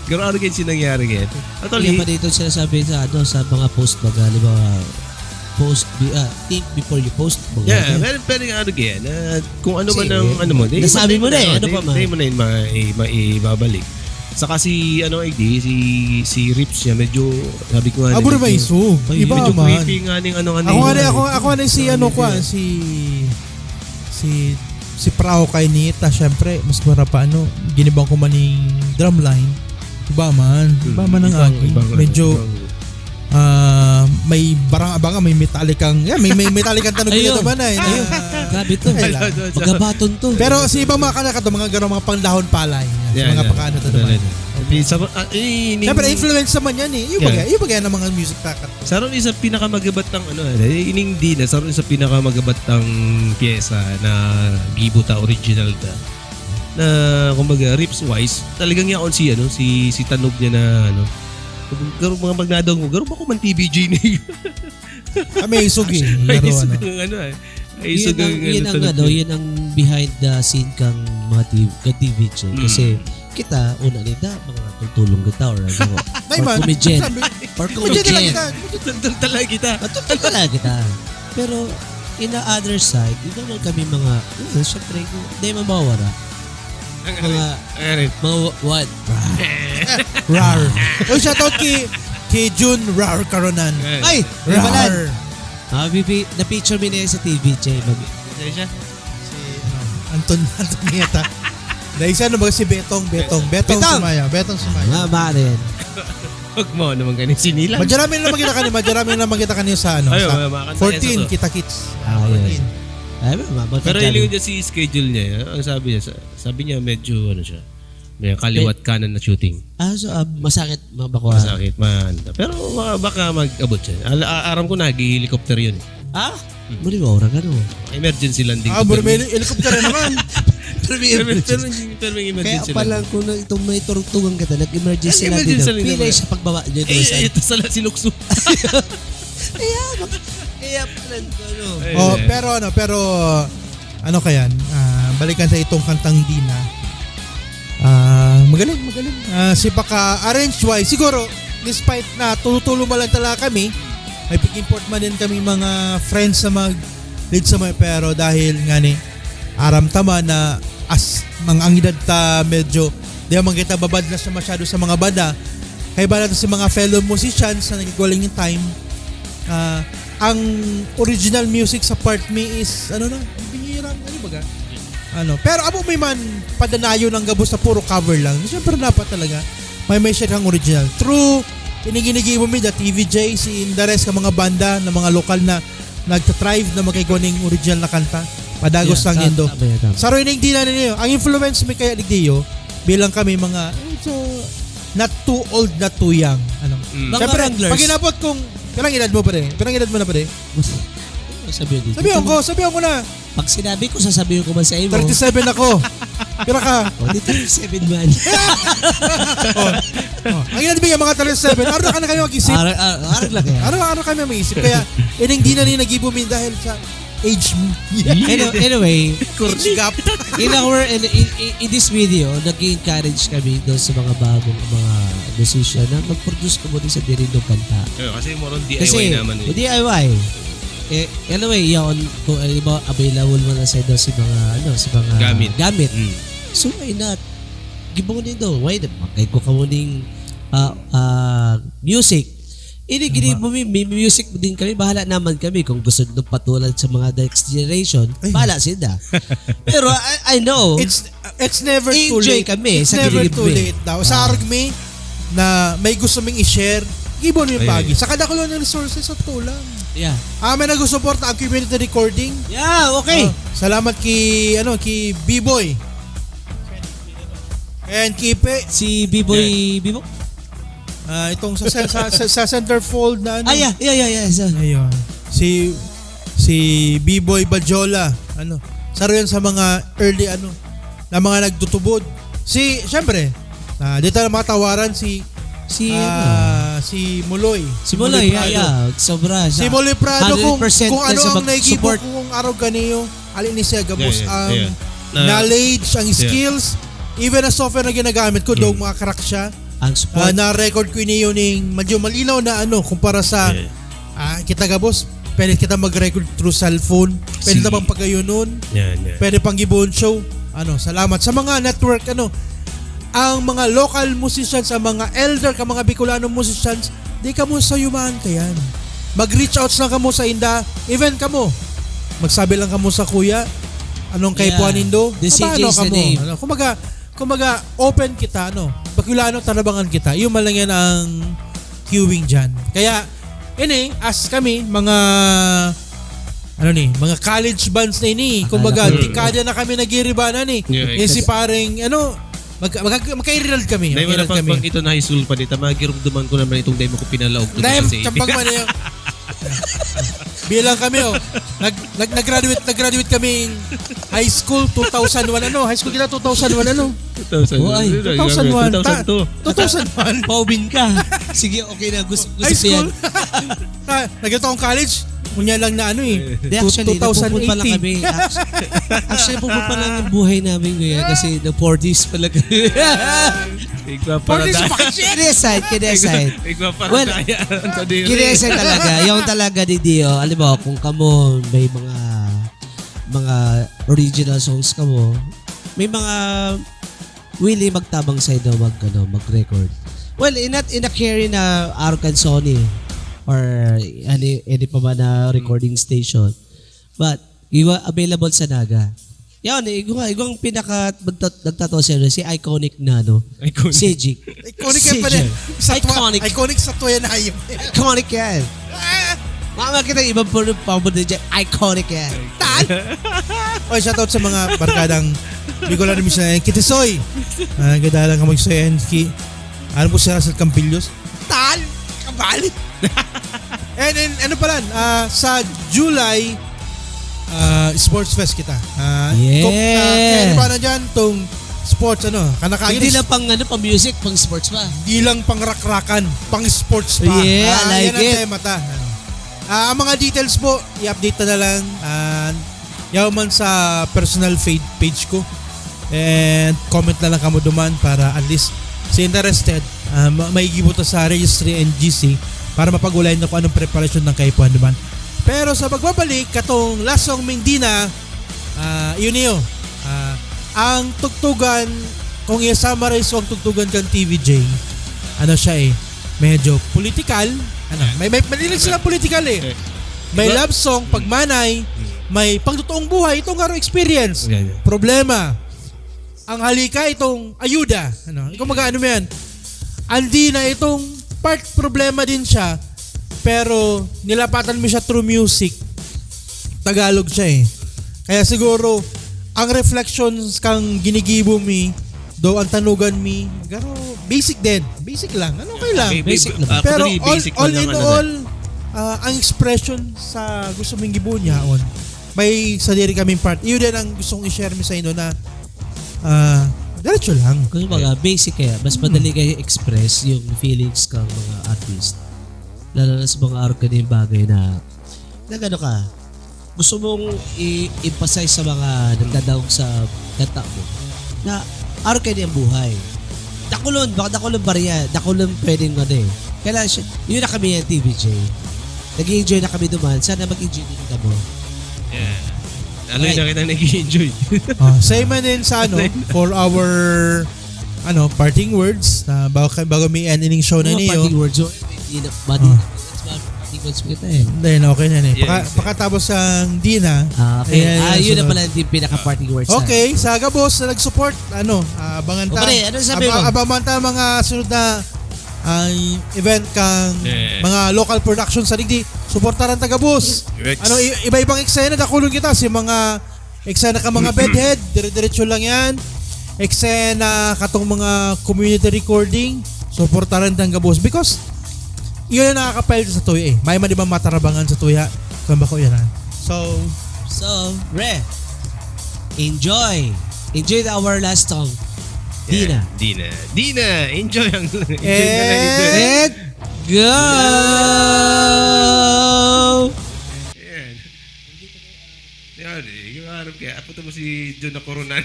Pero ano ganyan siya nangyari ngayon? Actually, Kaya pa dito sinasabi sa, ano, sa mga post, baga, halimbawa, post, be-, ah, think before you post, mga Yeah, ganyan. pero, pero yung ano ganyan, ah, kung ano man Sige. ang ano mo, di Nasabi mo na eh, ano di, pa man? di mo na yun ma-, i-, maibabalik. Saka si, ano, I D, si, si riffs niya, medyo, sabi ko nga, Abor medyo, may isog. Ay, Iba medyo man. Creepy nga ning ano nga Ako nga ning- na, ako, ako nga na si, ano, kwa, si, si, si Prao kay Nita, syempre, mas mura pa, ano, ginibang ko man yung drum line. Iba man. Iba man ang Ibang- agi. ibang- Medyo, ibang- ah, may barang abanga, may metallic ang, yeah, may, may metallic ang tanong Ayun. Naman eh. Ayun. Grabe to. Kailan? Magabaton to. Pero si iba mga kanakanta, mga gano'ng mga panglahon palay. Sa Yeah, mga yeah. pakaano to Talaga. naman. Di, sa, ah, eh, ining- Siyempre, influence naman yan eh. Yung Yeah. bagay, yung bagay ng mga music takat. Sa ron isa pinakamagabat ng ano, eh, ining di na, sa ron isa pinakamagabat ng pyesa na gibo ta, original ta. Na, kumbaga, riffs wise, talagang yaon si, ano, si, si Tanog niya na, ano, garo mga magnadaw mo, garo ba ko man T V J na yun? Ah, may isog eh. Ay, Pero isog ano. ang ano eh. Ay, Yun isog ang, ang yun ano, ang Tanog ano, niya. Yun ang behind the scene kang mga T V, kang T V J. Mm. Kasi kita, una nita, mga tutulong kita or ano. Ay, Or man. comedian. Sabi, Or Comedian talaga comedian. kita. Tol talaga kita. Matutulog talaga kita. Pero in the other side, yun naman kami mga, uh, syempre, hindi man mawawala. Ang Mga, ano, mga wa- what? Rar. Oh, shoutout kay, kay Jun Rar Karonan. Ayan. Ay! Rar. Ah, bibi, na-picture mi na yan sa T V J. Mag- Saan siya? Si ano, Anton, Antonieta. Dahil siya, ano ba, si Betong, Betong, Betong, Betong! Sumaya, Betong Sumaya. Nga ba rin? Huwag mo naman ganun sinilang. Majarami na lang makita kanyo, majarami na lang makita kanyo sa ano, Ayun, sa mga, mga kanta fourteen, yan sa Kita Kits. Ah, yun. Ay, mga, mga Pero kanta hiling ni- ko dyan si schedule niya. Ang sabi niya, sa- sabi niya medyo ano siya. May kaliwat kanan na shooting. Ah, so, ah, masakit, mga bakuha. Masakit man. Pero baka, baka mag-abot siya. Ala, aram ko nag-helicopter yun. Ah? Mali ba, orang ano? Emergency landing. Ah, to, pero may pero- helicopter na naman. Pero may pero, emergency. pero, may- pero may Kaya emergency pala landing. kung na itong may turugtungan ka na, nag-emergency Ay, lang emergency dito. lang Pila dito. Siya pagbaba niya Eh, doon sa... ito sa si Lukso. Kaya, mag- kaya pala ano. Ay, Oh, eh. pero ano, pero ano ka yan? Ah, balikan sa itong kantang Dina. Ah, magaling, magaling. Ah, si baka arrange wise, siguro, despite na tulo-tulo man lang talaga kami, may pig-import man din kami mga friends sa mag lead sa mga, pero dahil nga ni aram tama na as mga ang edad ta medyo di man kita babad na siya masyado sa mga banda. Kaya ba natin si mga fellow musicians na nagkagaling yung time, ah, ang original music sa part me is, ano na, binirang, ano baga? Ano, pero amo may man padanayon ang gabos na puro cover lang. Siyempre dapat talaga may may siya kang original. True, iniginigibo mi da T V J, si Indares ka mga banda na mga lokal na nagtatrive na magkaigwa ning original na kanta. Padagos Yeah, lang tama, nindo. tama yan, tama. Sa Roy na hindi na ninyo. Ang influence mi kaya digdiyo bilang kami mga, eh, so, not too old, not too young. Ano? Mm. Mga Siyempre, Wranglers. pag inabot kong, pirang edad mo pare? Pirang edad mo na pare? Sabi dito. Sabihan ko, sabihan ko na. Pag sinabi ko, sasabihin ko man sa imo. Thirty-seven ako. Pira ka? O, di thirty-seven man. Oh, ang edad bigyan mga thirty-seven. Araw na ka na kayo mag-isip. Arag, arag, arag lang kaya. Araw, araw kami mag-isip. Kaya, ining di na rin nag-ibo mi dahil sa age mo. Ano, anyway, Age gap. in our, in, in, in, in this video, nag-encourage kami doon sa mga bagong mga musician na mag-produce ka muna sa diri ng kanta. Eh, kasi more on D I Y Kasi, naman eh. D I Y. Eh, anyway, yun, kung ano ba, available mo na sa inyo si mga, ano, si mga Gamit. gamit. Mm. So, why not? Gibo nindo, why not? Magkay ko ka muning ah, ah, music. Ini gini mo may, may music din kami, bahala naman kami kung gusto nyo patulad sa mga next generation, Ay. Bahala sila. Pero I, I know, It's it's never too Enjoy late. kami It's sa never kilig too mo eh. late daw. Sa Ah. army na may gusto ming i-share, gibo mo yung Ay, pagi. ay. Sa kada ko lang ng resources sa tulang. Yeah. Ah, may nagusuporta ang community recording. Yeah, okay. Ah, salamat ki ano ki B-boy. And Kipe, Si B-Boy, B-Boy? ah, itong sa, sa, sa, sa centerfold na ano. Ah, yeah, yeah, yeah, yeah. So, Ayun. Si si B-Boy Bajola, ano, saro yan sa mga early ano na mga nagtutubod. Si syempre, ah, di tayo makatawaran si si, ano, ah, si Muloy. si Muloy, yeah, Prado. yeah. Sobra. Si Sa Muloy Prado hundred kung, percent kung na ano sa ang mag- naigibo support. Kung araw ganiyo, alin ni siya gabos Yeah, yeah, ang yeah. Na- knowledge, ang Yeah. skills, even ang software na ginagamit ko, daw mga crack siya. Ang Ah, support. na-record ko ini yun yung medyo malinaw na ano kumpara sa Yeah. ah, kita gabos, pwede kita mag-record through cellphone, pwede Si- ta bang pagayunon, Yan, yan. pwede pang gibohon show. Ano, salamat sa mga network, ano, ang mga local musicians, ang mga elder ka mga Bicolano musicians, di kamo sayumaan kayan. Mag-reach out lang kamo sa inda, even kamo. Magsabi lang kamo sa kuya, anong kaipuhan nindo? Paano kamo? Ano, kumbaga, kumbaga, open kita, ano. Bicolano, tanabangan kita. Yung man lang yan ang queuing dyan. Kaya, ini, as kami, mga, ano ni, mga college bands na ini. Kumbaga, dekada na kami nagiribanan eh. Yeah, yung si pareng, ano, mag, mag, magkairidad kami. Dahil wala pang ito na high school pa dito, magirumduman ko naman itong demo ko pinalaog ko sa Dahil, tsambang man na yun. Bilang kami, oh. Nag, nag, nag-graduate, nag-graduate kaming high school, two thousand one, ano? High school kita, two thousand one, ano? Two thousand one. Oh, ay. Two thousand one. Ta-, two thousand one. Paubin ka. Sige, okay na. Gusto, gusto High ko yan. school. Ah, nag-, akong college. Unya lang na ano eh. Hindi, actually, two thousand eighteen. Nagpupul pa lang kami. Actu-, actually, nagpupul pa lang yung buhay namin ngayon kasi na forties pa lang kami. Igwa pa Forties na pa kasi. Kidding aside, kidding aside. Igwa pa Well, na tayo. Ang tadiri. Kidding aside talaga. Yung talaga, di, di, oh. Alam mo, kung kamo may mga, mga original songs kamo, may mga willing magtabang sa inyo mag, ano, mag-record. Well, in, not in a carry na Arcan Sony or any, any pa man na recording station. But, iwa, available sa Naga. Yan, igwa, igwang pinaka, magta-, nagtataw sa inyo, si Iconic na, no? Iconic. Si Jig. Iconic yan pa rin. Sa tuwa-, Iconic. Iconic sa tuwa yan, hayop. Iconic yan. Ah! Mama kita, ibang puro pabor na dyan. Iconic yan. Tan! Oy, shoutout sa mga barkadang Bicolano mismo. Kitisoy. Ah, gadalang ka magsoy and ki-, ano po siya sa Campillos? Tan! Kabali! And, and ano pala, ah, sa July, ah, Sports Fest kita. Ah, Yes. kop-, ah, kaya ano ba na dyan? Tong sports, ano, kanakagis. Hindi lang pang, ano, pang music, pang sports pa. Hindi lang pang rakrakan, pang sports pa. Yeah, I Ah, like yan ang it. tema ta. Ano. Ah, ang mga details po, i-update na lang. Ah, yaw man sa personal fa-, page ko. And comment na lang kamo duman para at least si interested, ah, ma-, maigibo ta sa registry and G C para mapag-ulayan na kung anong preparasyon ng kaipuhan duman. Pero sa pagbabalik, katong last song ming Dina, ah, yun iyo. Ah, ang tugtugan, kung i-summarize ko ang tugtugan kan T V J, ano siya eh, medyo political. Ano, may, may, mahilig sila political eh. Eh, May iba- love song, pagmanay, Mm. may pagtotoong buhay, itong nga experience. Yeah, yeah. Problema. Ang halika, itong ayuda. Ano, ikaw mag-ano mo yan? Ang Dina, itong part problema din siya, pero nilapatan mo siya through music. Tagalog siya eh. Kaya siguro, ang reflections kang ginigibo mi, though ang tanugan mi, pero basic din. Basic lang. Ano, okay lang. Ba-, Basic ba-, lang. Pero actually, all, basic all man in lang, ano, all, ah, ang expression sa gusto mong gibo niya, on, may sadiri kaming part. Iyo din ang gusto kong i-share mi sa inyo na, ah, diretso lang. Kumbaga, basic kaya. Mas Mm. madali kayo express yung feelings kang mga artist. Lalo na sa mga arog na yung bagay na, na gano ka, gusto mong i-emphasize sa mga nagdadaog sa kanta mo na arog kayo niyang buhay. Dakulon, baka dakulon barya, dakulon pwedeng ano eh. Kailangan siya, yun na kami yan, T V J. Nag-i-enjoy na kami duman. Sana mag-enjoy din kamo. Yeah. Lalo Right. na kita nag-i-enjoy. Ah, same man din sa ano, Same. for our, ano, parting words, na bago, bago may ending show na Mga niyo. parting words, so, hindi na, bati Ah. na, that's why parting words mo kita eh. Hindi, okay na yan eh. Yeah, Paka-, exactly. pakatapos ang Dina. Ah, okay. Ayan, Ah, yun na sunod. pala yung pinaka-parting words na. Okay, sa gabos na nag-support, ano, ah, abangan O, ta. pare, ano sabi Aba-, mo? abangan ta mga sunod na, ah, event kang Yeah. mga local production sa digdi. Suportaran ta gabos. Rex. Ano, i-, iba-ibang eksena, dakulon kita. Si mga eksena ka mga bedhead, dire-diretso lang yan. Eksena katong mga community recording, suportaran ta gabos. Because, yun ang nakakapahil sa tuya eh. May man ibang matarabangan sa tuya. Kung bako yan, ah. So, So, Re, enjoy. Enjoy our last song. Yeah, Dina. Dina. Dina, enjoy ang, enjoy na lang, enjoy. And go! Yan. Yan, eh, yung harap kaya, apo to mo si John na Coronan.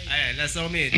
Ayan, last song, Dina.